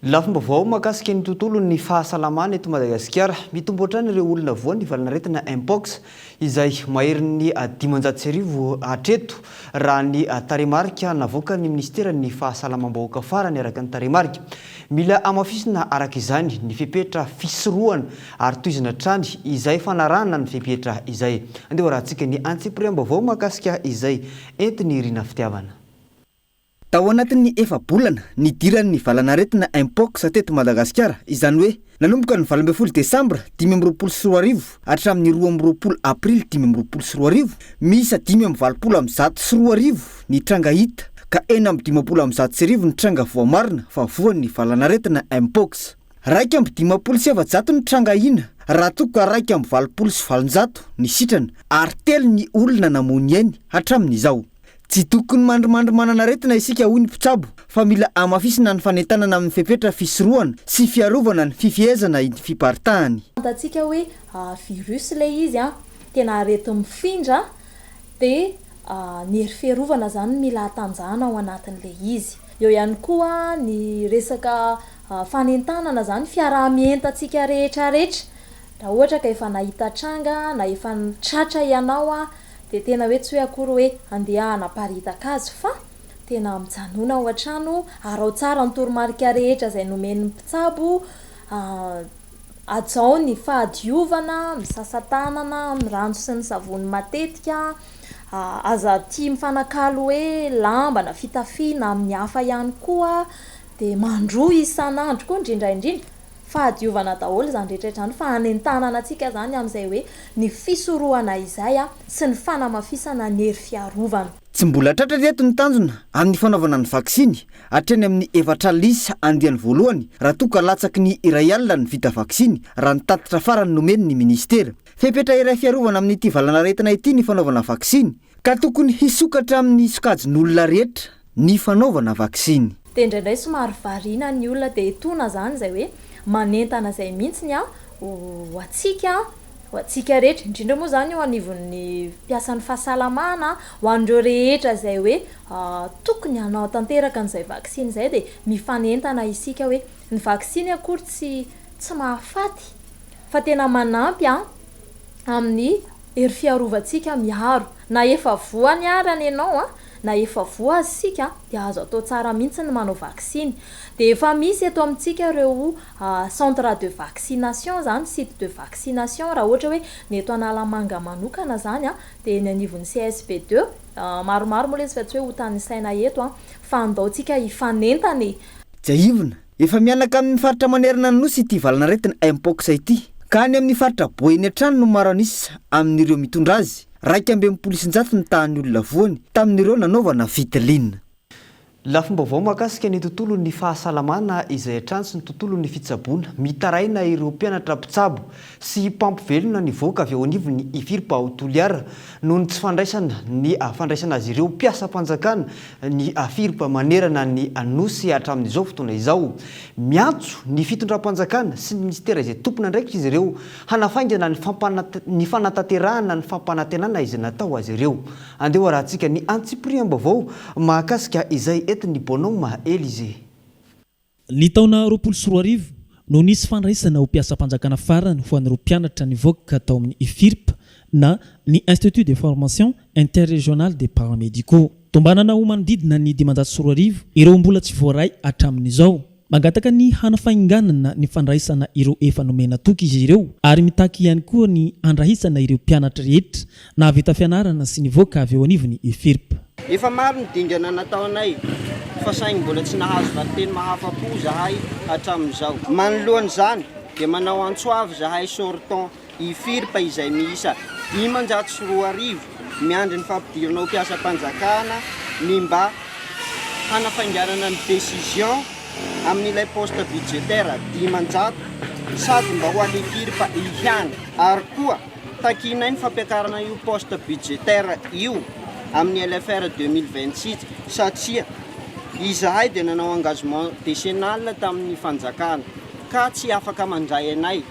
Lafim-baovao mahakasika ny tontolon'ny fahasalamana eto Madagasikara. Mitombo hatrany ireo olona voan'ny valanaretina Mpox izay maherin'ny 1500 hatreto raha ny tarehimarika navoakan'ny minisiteran'ny fahasalamam-bahoaka farany araka ny tarehimarika. Mila hamafisina araka izany ny fepetra fisorohana ary tohizana hatrany izay fanarahana ny fepetra izay. Andeha hoarahantsika ny antsipiriam-baovao mahakasika izay entin'i Rina Fitiavana. Tao anatin'ny efa-bolana nidiran'ny valanaretina Mpox teto Madagasikara, izany hoe nanomboka ny 18 desambra 2025 hatramin'ny 22 aprily 2025, miisa 2185 ny tranga hita ka 1156 ny tranga voamarina fa voan'ny valanaretina Mpox. 451 ny tranga ahiana raha toa ka 881 ny sitrana ary telo ny olona namoy ny ainy hatramin'izao. Tsy tokony mandrimandry manana aretina isika hoy ny mpitsabo fa mila hamafisina ny fanentanana amin'ny fepetra fisorohana sy fiarovana ny fifehezana iny fiparitahany. Fantatsika hoe virus ilay izy an, tena areti-mifindra dia ny hery fiarovana izany no mila hatanjahana ao anatin'ilay izy. Eo ihany koa ny resaka fanentanana izany, fiaraha-mientantsika rehetra rehetra, raha ohatra ka efa nahita tranga na efa tratra ianao an, Dia tena hoe tsy hoe akory hoe andeha hanaparitaka azy fa tena mijanona ao an-trano, araho tsara ny toromarika rehetra izay nomen'ny mpitsabo, hajao ny fahadiovana, misasa tanana amin'ny rano sy ny savony matetika, aza tia mifanakalo hoe lamba na fitafiana amin'ny hafa ihany koa, dia mandroa isan'andro koa indrindra indrindra. Fahadiovana daholo izany rehetra izany fa hanentanana antsika izany amin'izay hoe ny fisorohana izay sy ny fanamafisana ny hery fiarovana. Tsy mbola tratra ry reto ny tanjona amin'ny fanaovana ny vaksiny hatreny amin'ny 40 isa andiany voalohany raha toa ka latsaky ny 1000 ny vita vaksiny raha ny tatitra farany nomen'ny minisitera. Fepetra iray fiarovana amin'ity valanaretina ity ny fanaovana vaksiny Ka tokony hisokatra amin'ny sokajin'olona rehetra ny fanaovana vaksiny. Dia indraindray somary variana ny olona dia etoana izany izay hoe manentana izay mihitsiny an ho antsika, ho antsika rehetra, indrindra moa izany eo anivon'ny mpiasan'ny fahasalamana, ho an'ireo rehetra izay hoe tokony hanao tanteraka an'izay vaksiny izay dia mifanentana isika hoe ny vaksiny akory tsy tsy mahafaty fa tena manampy an amin'ny hery fiarovantsika miaro. Na efa voany ary any ianao an, na efa voa aza isika dia azo atao tsara mihitsy ny manao vaksiny. Dia efa misy eto amintsika ireo centre de vaccination izany, site de vaccination raha ohatra hoe ny eto Analamanga manokana izany an, dia eny anivon'ny CSB deux, maromaro moa ilay izy fa tsy hoe hotanisaina eto an, fa andao tsika hifanentana e! Tsiahivina, Efa mihanaka amin'ny faritra manerana ny Nosy ity valanaretina Mpox ity, ka any amin'ny faritra Boeny hatrany no maro an'isa amin'ireo mitondra azy, 161 ny tahan'ny olona voany tamin'ireo nanaovana fitiliana. Lafim-baovao mahakasika ny tontolon'ny fahasalamana izay hatrany sy ny tontolon'ny fitsaboana. Mitaraina ireo mpianatra mpitsabo sy mpampivelona nivoaka avy eo anivon'ny Ifirp ao Toliara noho ny tsy fandraisana ny fandraisana azy ireo mpiasam-panjakana ny Afirp manerana ny Nosy hatramin'izao fotoana izao. Miantso ny fitondram-panjakana sy ny minisitera izay tompon'andraikitra izy ireo hanafaingana ny ny fanatanterahana ny fampanantenana izay natao azy ireo. Andeha ho arahantsika ny antsipiriam-baovao mahakasika izay entin'ny Bonhomme Elysée. Ny taona 2020 no nisy fandraisana ho mpiasam-panjakana farany ho an'ireo mpianatra nivoaka tao amin'ny IFIRP na ny Institut de Formation Interrégional des Paramédicaux. Tombanana ho manodidina ny 2500 ireo mbola tsy voaray hatramin'izao. Mangataka ny hanafainganana ny fandraisana ireo efa nomena toky izy ireo ary mitaky ihany koa ny handraisana ireo mpianatra rehetra Nahavita fianarana sy nivoaka avy eo anivon'ny Ifirp. Efa maro ny dingana nataonay fa saingy mbola tsy nahazo valinteny mahafa-po zahay hatramin'izao. Manoloana izany dia manao antso avo zahay sortant Ifirp izay miisa 2500 miandry ny fampidirana ho mpiasam-panjakana ny mba hanafainganana ny décision amin'ilay poste budgétaire 500 sady mba ho an'ny Ifirp ihany ary koa Takianay ny fampiakarana io poste budgétaire io amin'ny LFR 2026 satria. Izahay dia nanao engagement décennal tamin'ny fanjakana ka tsy afaka mandray anay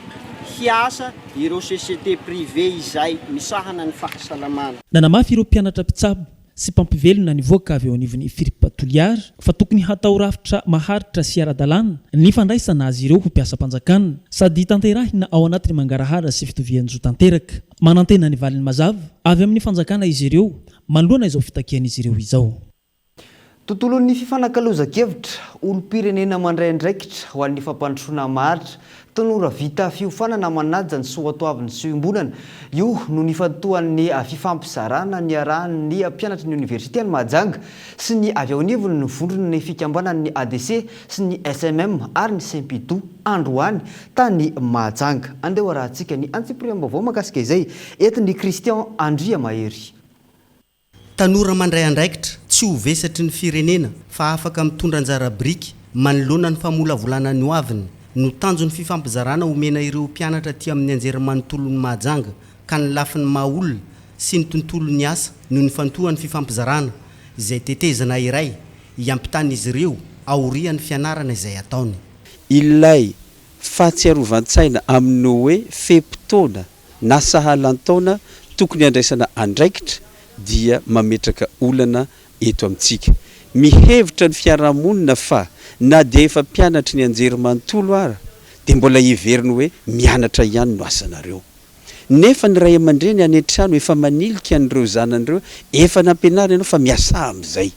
hiasa ireo société privée izay misahana ny fahasalamana. Nanamafy ireo mpianatra mpitsabo sy mpampivelona nivoaka avy eo anivon'ny FIRP Toliara fa tokony hatao rafitra maharitra sy ara-dalàna ny fandraisana azy ireo ho mpiasam-panjakana sady tanterahina ao anatin'ny mangarahara sy fitovian-jo tanteraka. Manantena ny valiny mazava avy amin'ny fanjakana izy ireo manoloana izao fitakian'izy ireo izao. Tontolon'ny fifanakalozan-kevitra, olom-pirenena mandray andraikitra ho an'ny fampandrosoana maharitra, tanora vita fiofanana manaja ny soatoaviny sy iombonana, io no nifantohan'ny fifampizarana niarahan'ny mpianatry ny oniversite any Mahajanga sy ny avy ao anivon'ny vondron'ny fikambanan'ny ADC sy ny SMM ary ny Sempidou androany tany Mahajanga. Andeha ho arahantsika ny antsipiriam-baovao mahakasika izay entin'i Christian Andriamahery. Tanora mandray andraikitra, tsy ho vesatry ny firenena fa afaka mitondra anjara biriky manoloana ny famolavolana ny hoaviny no tanjon'ny fifampizarana omena ireo mpianatra aty amin'ny anjerimanontolon'i Mahajanga ka ny lafiny maha olona sy ny tontolon'ny asa no nifantohan'ny fifampizarana izay tetezana iray hiampitan'izy ireo aorian'ny fianarana izay ataony. Ilay fahatsiarovan-tsaina amin'ny hoe fe-potoana na sahalan-taona tokony handraisana andraikitra dia mametraka olana eto amintsika. Mihevitra ny fiarahamonina fa na dia efa mpianatry ny anjerimanontolo ara dia mbola heveriny hoe mianatra ihany no asanareo. Nefa ny ray aman-dreny any an-trano efa manilika an'ireo zanany ireo, efa nampianarina ianao fa miasà amin'izay.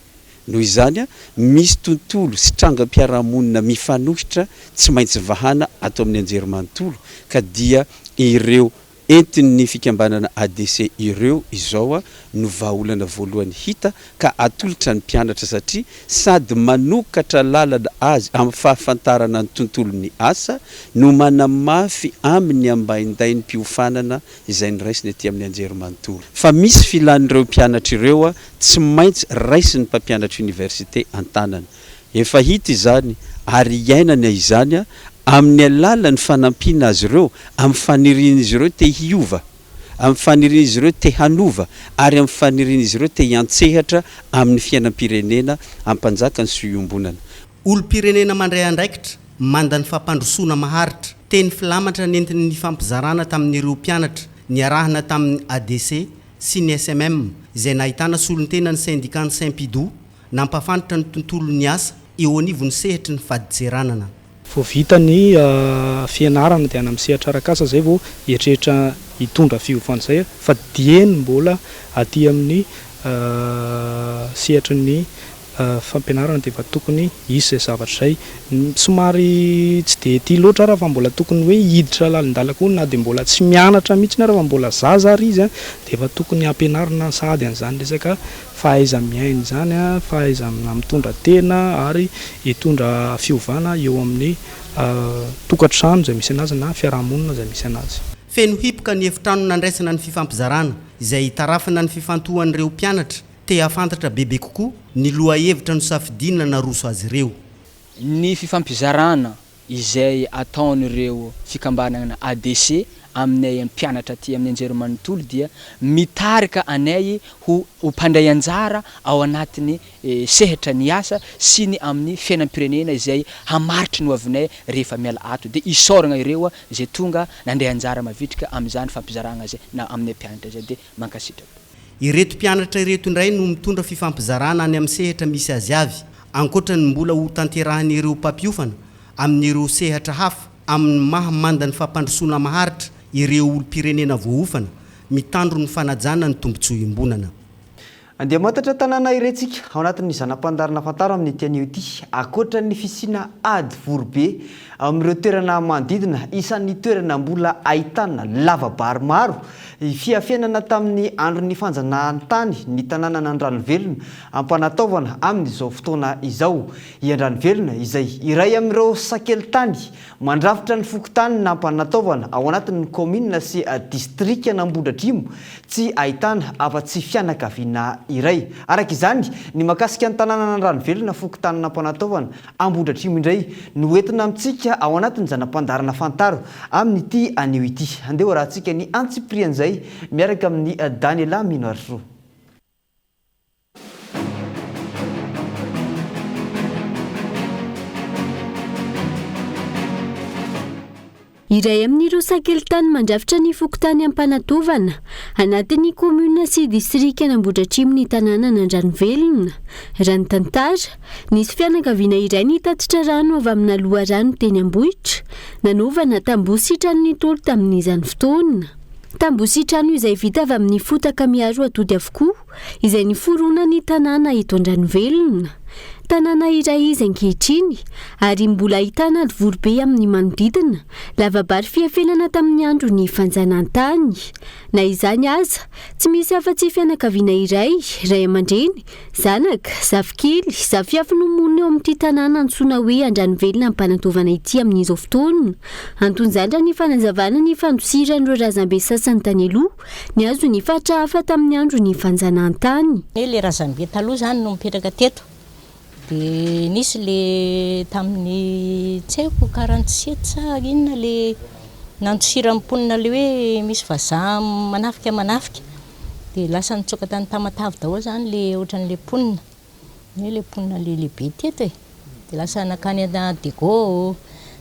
Noho izany, misy tontolo sy trangam-piarahamonina mifanohitra tsy maintsy vahana ato amin'ny anjerimanontolo ka dia ireo entin'ny fikambanana ADC ireo izao no vahaolana voalohany hita ka atolotra ny mpianatra satria sady manokatra lalana azy amin'ny fahafantarana ny tontolon'ny asa no manamafy amin'ny ambaindaim-piofanana izay noraisiny aty amin'ny anjerimanontolo. Fa misy filan'ireo mpianatra ireo tsy maintsy raisin'ny mpampianatra université an-tanana. Efa hita izany ary iainana izany amin'ny alalan'ny fanampiana azy ireo amin'ny fanirian'izy ireo te hiova, amin'ny fanirian'izy ireo te hanova ary amin'ny fanirian'izy ireo te hiantsehatra amin'ny fiainam-pirenena hampanjaka ny soa iombonana. Olom-pirenena mandray andraikitra, manda ny fampandrosoana maharitra. Teny filamatra nentiny nifampizarana tamin'ireo mpianatra niarahana tamin'ny ADC sy ny SMM izay nahitana solontenan'ny sendikan'ny Sempidou nampahafantatra ny tontolon'ny asa eo anivon'ny sehatry ny fadintseranana. Vao vita ny fianarana dia any amin'ny sehatra arak'asa izay vao hieritreritra hitondra fiovana izay fa dieny mbola aty amin'ny sehatry ny fampianarana dia efa tokony hisy izay zavatra izay. Somary tsy dia ety loatra ary fa mbola tokony hoe hiditra lalindalina koa na dia mbola tsy mianatra mihitsy ary fa mbola zaza ary izy dia efa tokony hampianarina sahady an'izany resaka fahaiza-miaina izany, fahaizana mitondra tena ary hitondra fiovana eo amin'ny tokantrano izay misy anazy na fiarahamonina izay misy anazy. Feno hipoka ny efitrano nandraisana ny fifampizarana izay hitarafana ny fifantohan'ireo mpianatra Te hahafantatra bebe kokoa ny lohahevitra nosafidiana naroso azy ireo. Ny fifampizarana izay ataon'ireo fikambanana ADC aminay mpianatra aty amin'ny anjerimanontolo dia mitarika anay ho ho mpandray anjara ao anatin'ny sehatra ny asa sy ny amin'ny fiainam-pirenena izay hamaritry ny hoavinay rehefa miala ato dia isaoragna ireo izay tonga nandray anjara mavitrika amin'izany fampizaragna izay na aminay mpianatra izay dia mankasitraka. Ireto mpianatra ireto indray no mitondra fifampizarana any amin'ny sehatra misy azy avy, ankoatra ny mbola ho tanterahin'ireo mpampiofana amin'ireo sehatra hafa amin'ny maha mandan'ny fampandrosoana maharitra ireo olom-pirenena voaofana mitandro ny fanajana ny tombontsoa iombonana. Andeha hamantatra tanàna iray tsika ao anatin'ny zana-pandaharana fantaro amin'ity anio ity. Ankoatra ny fisiana ady vory be amin'ireo toerana manodidina, isan'ny toerana mbola ahitana lava-bary maro Fiafenana tamin'ny andron'ny fanjanahantany ny tanànan'Andranovelona ampanataovana amin'izao fotoana izao. I Andranovelona izay iray amin'ireo sakelitany mandrafitra ny fokontany nampanataovana ao anatin'ny kaominina sy distrikan'Ambohidratrimo tsy ahitana afa-tsy fianakaviana iray. Araka izany, ny mahakasika ny tanànan'Andranovelona fokontanin'Ampanataovana Ambohidratrimo indray no entina amintsika ao anatin'ny zana-pandaharana Fantaro amin'ity anio ity. Andeha ho arahantsika ny antsipirian'izay miaraka amin'i Daniela Minoarisoa. Iray amin'ireo sakelitany mandrafitra ny fokontany Ampanatovana, anatin'ny kaominina sy distrikan'Ambohidratrimo ny tanànan'Andranovelona. Raha ny tantara, nisy fianakaviana iray nitatitra rano avy amina loharano teny Ambohitra, nanaovana tamboho sy trano nitoly tamin'izany fotoana. Tamboho sy trano izay vita avy amin'ny fotaka miaro atody avokoa, izay niforonan'ny tanàna eto Andranovelona. Tanàna iray izy ankehitriny, ary mbola ahitana ady-voribe amin'ny manodidina, lava-bary fiafenana tamin'ny andron'ny fanjanahantany. Na izany aza, tsy misy afa-tsy fianakaviana iray, ray aman-dreny, zanaka, zafikely, zafiafy no monina eo amin'ity tanàna antsoina hoe Andranovelona Ampanantovana ity amin'izao fotoana. Anton'izany raha ny fanazavana ny fandosiran'ireo razambe sasany tany aloha, Nihazo ny faritra hafa tamin'ny andron'ny fanjanahantany. Hoe le razambe taloha zany no mipetraka teto de nisy le tamin'ny tsy haiko quarante sept sa inona le nandosiran'ny mponina le hoe misy vazaha manafika manafika de lasa nitsoaka tany Tamatave daholo zany le ohatran'le mponina, hoe le mponina le lehibe teto e, de lasa nankany Diego,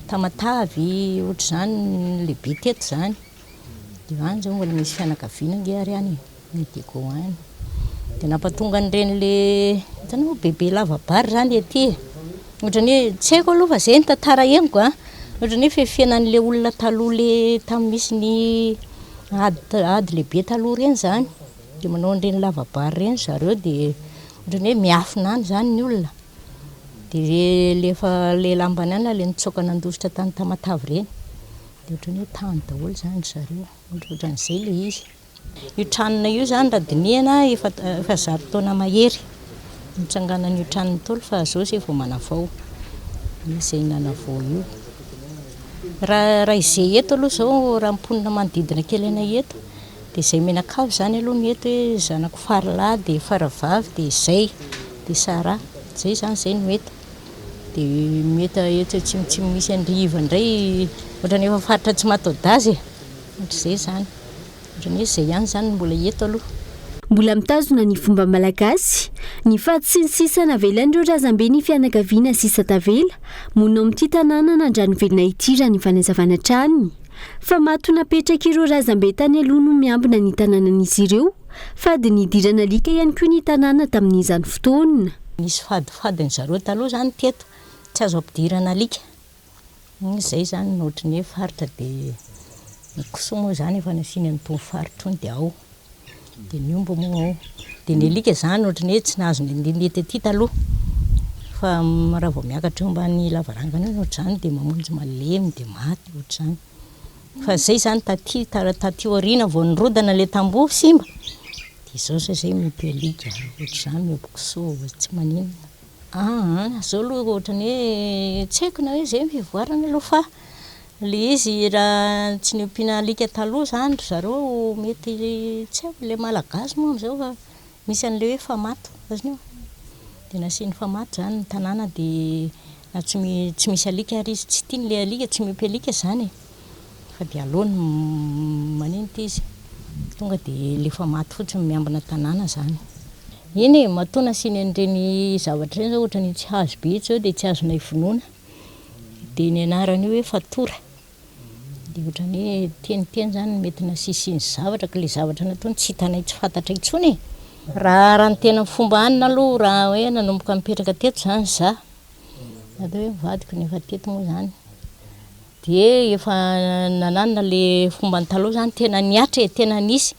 Tamatave, ohatr'izany ny lehibe teto zany. Dia any zao mbola misy fianakaviana ange ary any e, any Diego any. Dia nampatonga an'ireny le, hitanao bebe lava bary zany ety e. Ohatran'ny hoe, tsy haiko aloha fa zay ny tantara henoko an, ohatran'ny hoe fefenan'le olona taloha le tamin'ny misy ny ady ady lehibe taloha ireny zany. Dia manao an'ireny lava bary ireny zareo dia ohatran'ny hoe miafina any zany ny olona. Dia le efa le lambanana le nitsoaka nandositra tany Tamatave ireny. Dia ohatran'ny hoe tany daholo izany ry zareo, ohatrohatran'izay ilay izy. Io tranonay io izany raha dinihana efa efa zato taona mahery nitsanganan'io tranon'ny Ntaolo fa izao izay vao manavao, izay nanavao io. Raha raha izay eto aloha izao raha mponina manodidina kely anay eto dia izay mianakavy izany aloha no eto hoe zanako faralahy dia faravavy dia izay dia Sarah, izay izany izay no eto. Dia mety etsy atsimotsimo misy an-dry Iva indray ohatran'ny efa faritra tsy mataho-daza e! Ohatr'izay izany. Ohatran'ny hoe izay ihany izany no mbola eto aloha. Mbola mitazona ny fomba malagasy, ny fady sy ny sisa navelan'ireo razambe ny fianakaviana sisa tavela, monina ao amin'ity tanànan'Andranovelona ity raha ny fanazavana hatrany. Fa mato napetrak'ireo razambe tany aloha no miambina ny tanànan'izy ireo. Fady nidirana alika ihany koa ny tanàna tamin'izany fotoana. Nisy fadifadin-dry zareo taloha izany teto, tsy azo ampidirana alika. Izay izany no ohatran'ny hoe faritra dia ny kisoa moa izany efa nasiany an'itony faritra itony dia ao. Dia ny omby moa ao. Dia ny alika izany ohatran'ny hoe tsy nahazo nandehandeha tety taloha. Fa raha vao miakatra eo ambany lavarangana eo ohatr'izany dia mamonjy malemy dia maty ohatr'izany. Fa zay zany taty taty aoriana vao nirodana le tamboho simba de zao zay zay miompy alika ohatr'izany miompy kisoa tsy maninona. Aa zao aloha ohatran'ny hoe tsy haiko na hoe zay ny fivoarana aloha fa le izy raha tsy niompiana alika taloha zany ry zareo mety tsy haiko le malagasy moa am'zao fa Misy an'ilay hoe famato, azonao? Dia nasiany famato izany ny tanàna dia na tsy tsy misy alika ary izy, tsy tiany ilay alika, tsy miompy alika izany e! Fa dia aleony manenty izy, tonga dia ilay famato fotsiny miambina tanàna izany. Eny e, matoa nasiany an'ireny zavatra ireny izao ohatran'ny itsy hazo be itsy izao dia tsy azonay vonoina, dia ny anaran'io hoe fatora. Dia ohatran'ny hoe teniteny izany no mety nasisiny zavatra ka ilay zavatra nataony tsy hitanay tsy fantatra intsony e. Raha raha ny tena fomba hanina aloha raha hoe nanomboka nipetraka teto izany za, atao hoe ny vadiko no efa teto moa izany, dia efa nananona ilay fomba taloha izany tena nihatra e, tena nisy.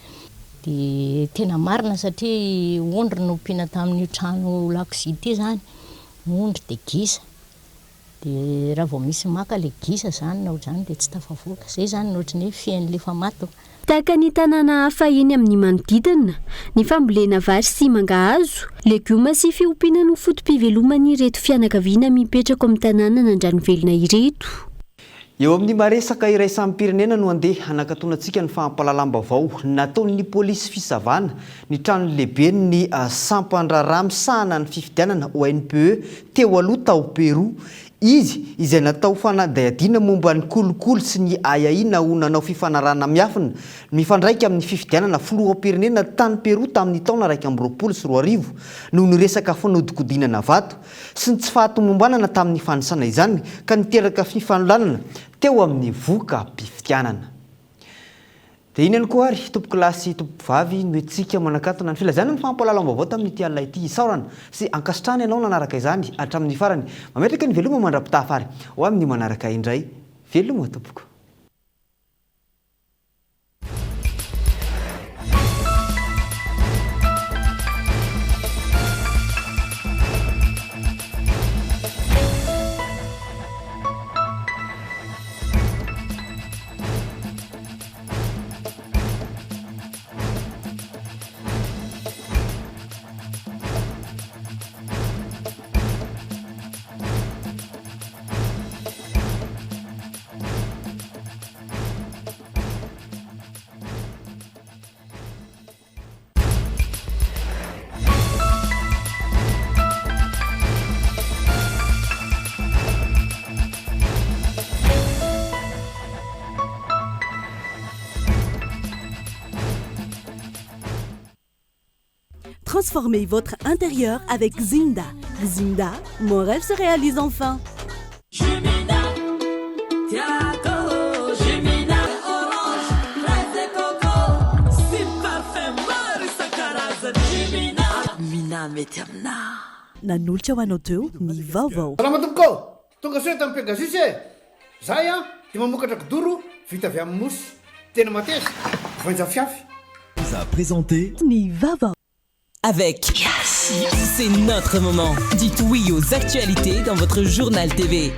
Dia tena marina satria ondry no ompiana tamin'io trano lakozia ity izany, ondry dia gisa. Dia raha vao misy maka le gisa zany na ohatr'izany dia tsy tafavoaka. Zay zany no ohatran'ny hoe fean'le famato. Tahaka ny tanàna hafa eny amin'ny manodidina, ny fambolena vary sy mangahazo, legioma sy fiompiana no foto-piveloman'ireto fianakaviana mipetraka ao amin'ny tanànan'Andranovelona ireto. Eo amin'ny maresaka iraisam-pirenena no andeha hanakatonantsika ny fampahalalam-baovao nataon'ny polisy fisavana ny tranon'ny lehiben'ny sampan-draharaha misahana ny fifidianana, ONPE, teo aloha tao Però. Izy izay natao fanadihadiana momba ny kolikoly sy ny ahiahiana ho nanao fifanarahana miafina mifandraika amin'ny fifidianana filoham-pirenena tany Però tamin'ny taona 2021 noho ny resaka fanodinkodinana vato sy ny tsy fahatomombanana tamin'ny fanisana izany ka niteraka fifanolanana. teo amin'ny voka-pifidianana. Dia iny ihany koa ary, tompokolahy sy tompokovavy, no entintsika manakatona ny filazana ny fampahalalam-baovao tamin'ity alina ity. Isaorana sy ankasitrahana ianao nanaraka izany hatramin'ny farany. Mametraka ny veloma mandra-pitafa ary ho amin'ny manaraka indray. Veloma tompoko. Transformez votre intérieur avec Zinda. Zinda, mon rêve se réalise enfin. Nanolotra ho anao teo ny vaovao. Salama tompoko ô! Tonga soa eto amin'ny Pegasus e! Zahay an dia mamokatra kidoro vita avy amin'ny mousse. Tena mateza, voainja fiafy. Vous a présenté. Ny vaovao. Avec C'est notre moment. Dites oui aux actualités dans votre journal TV.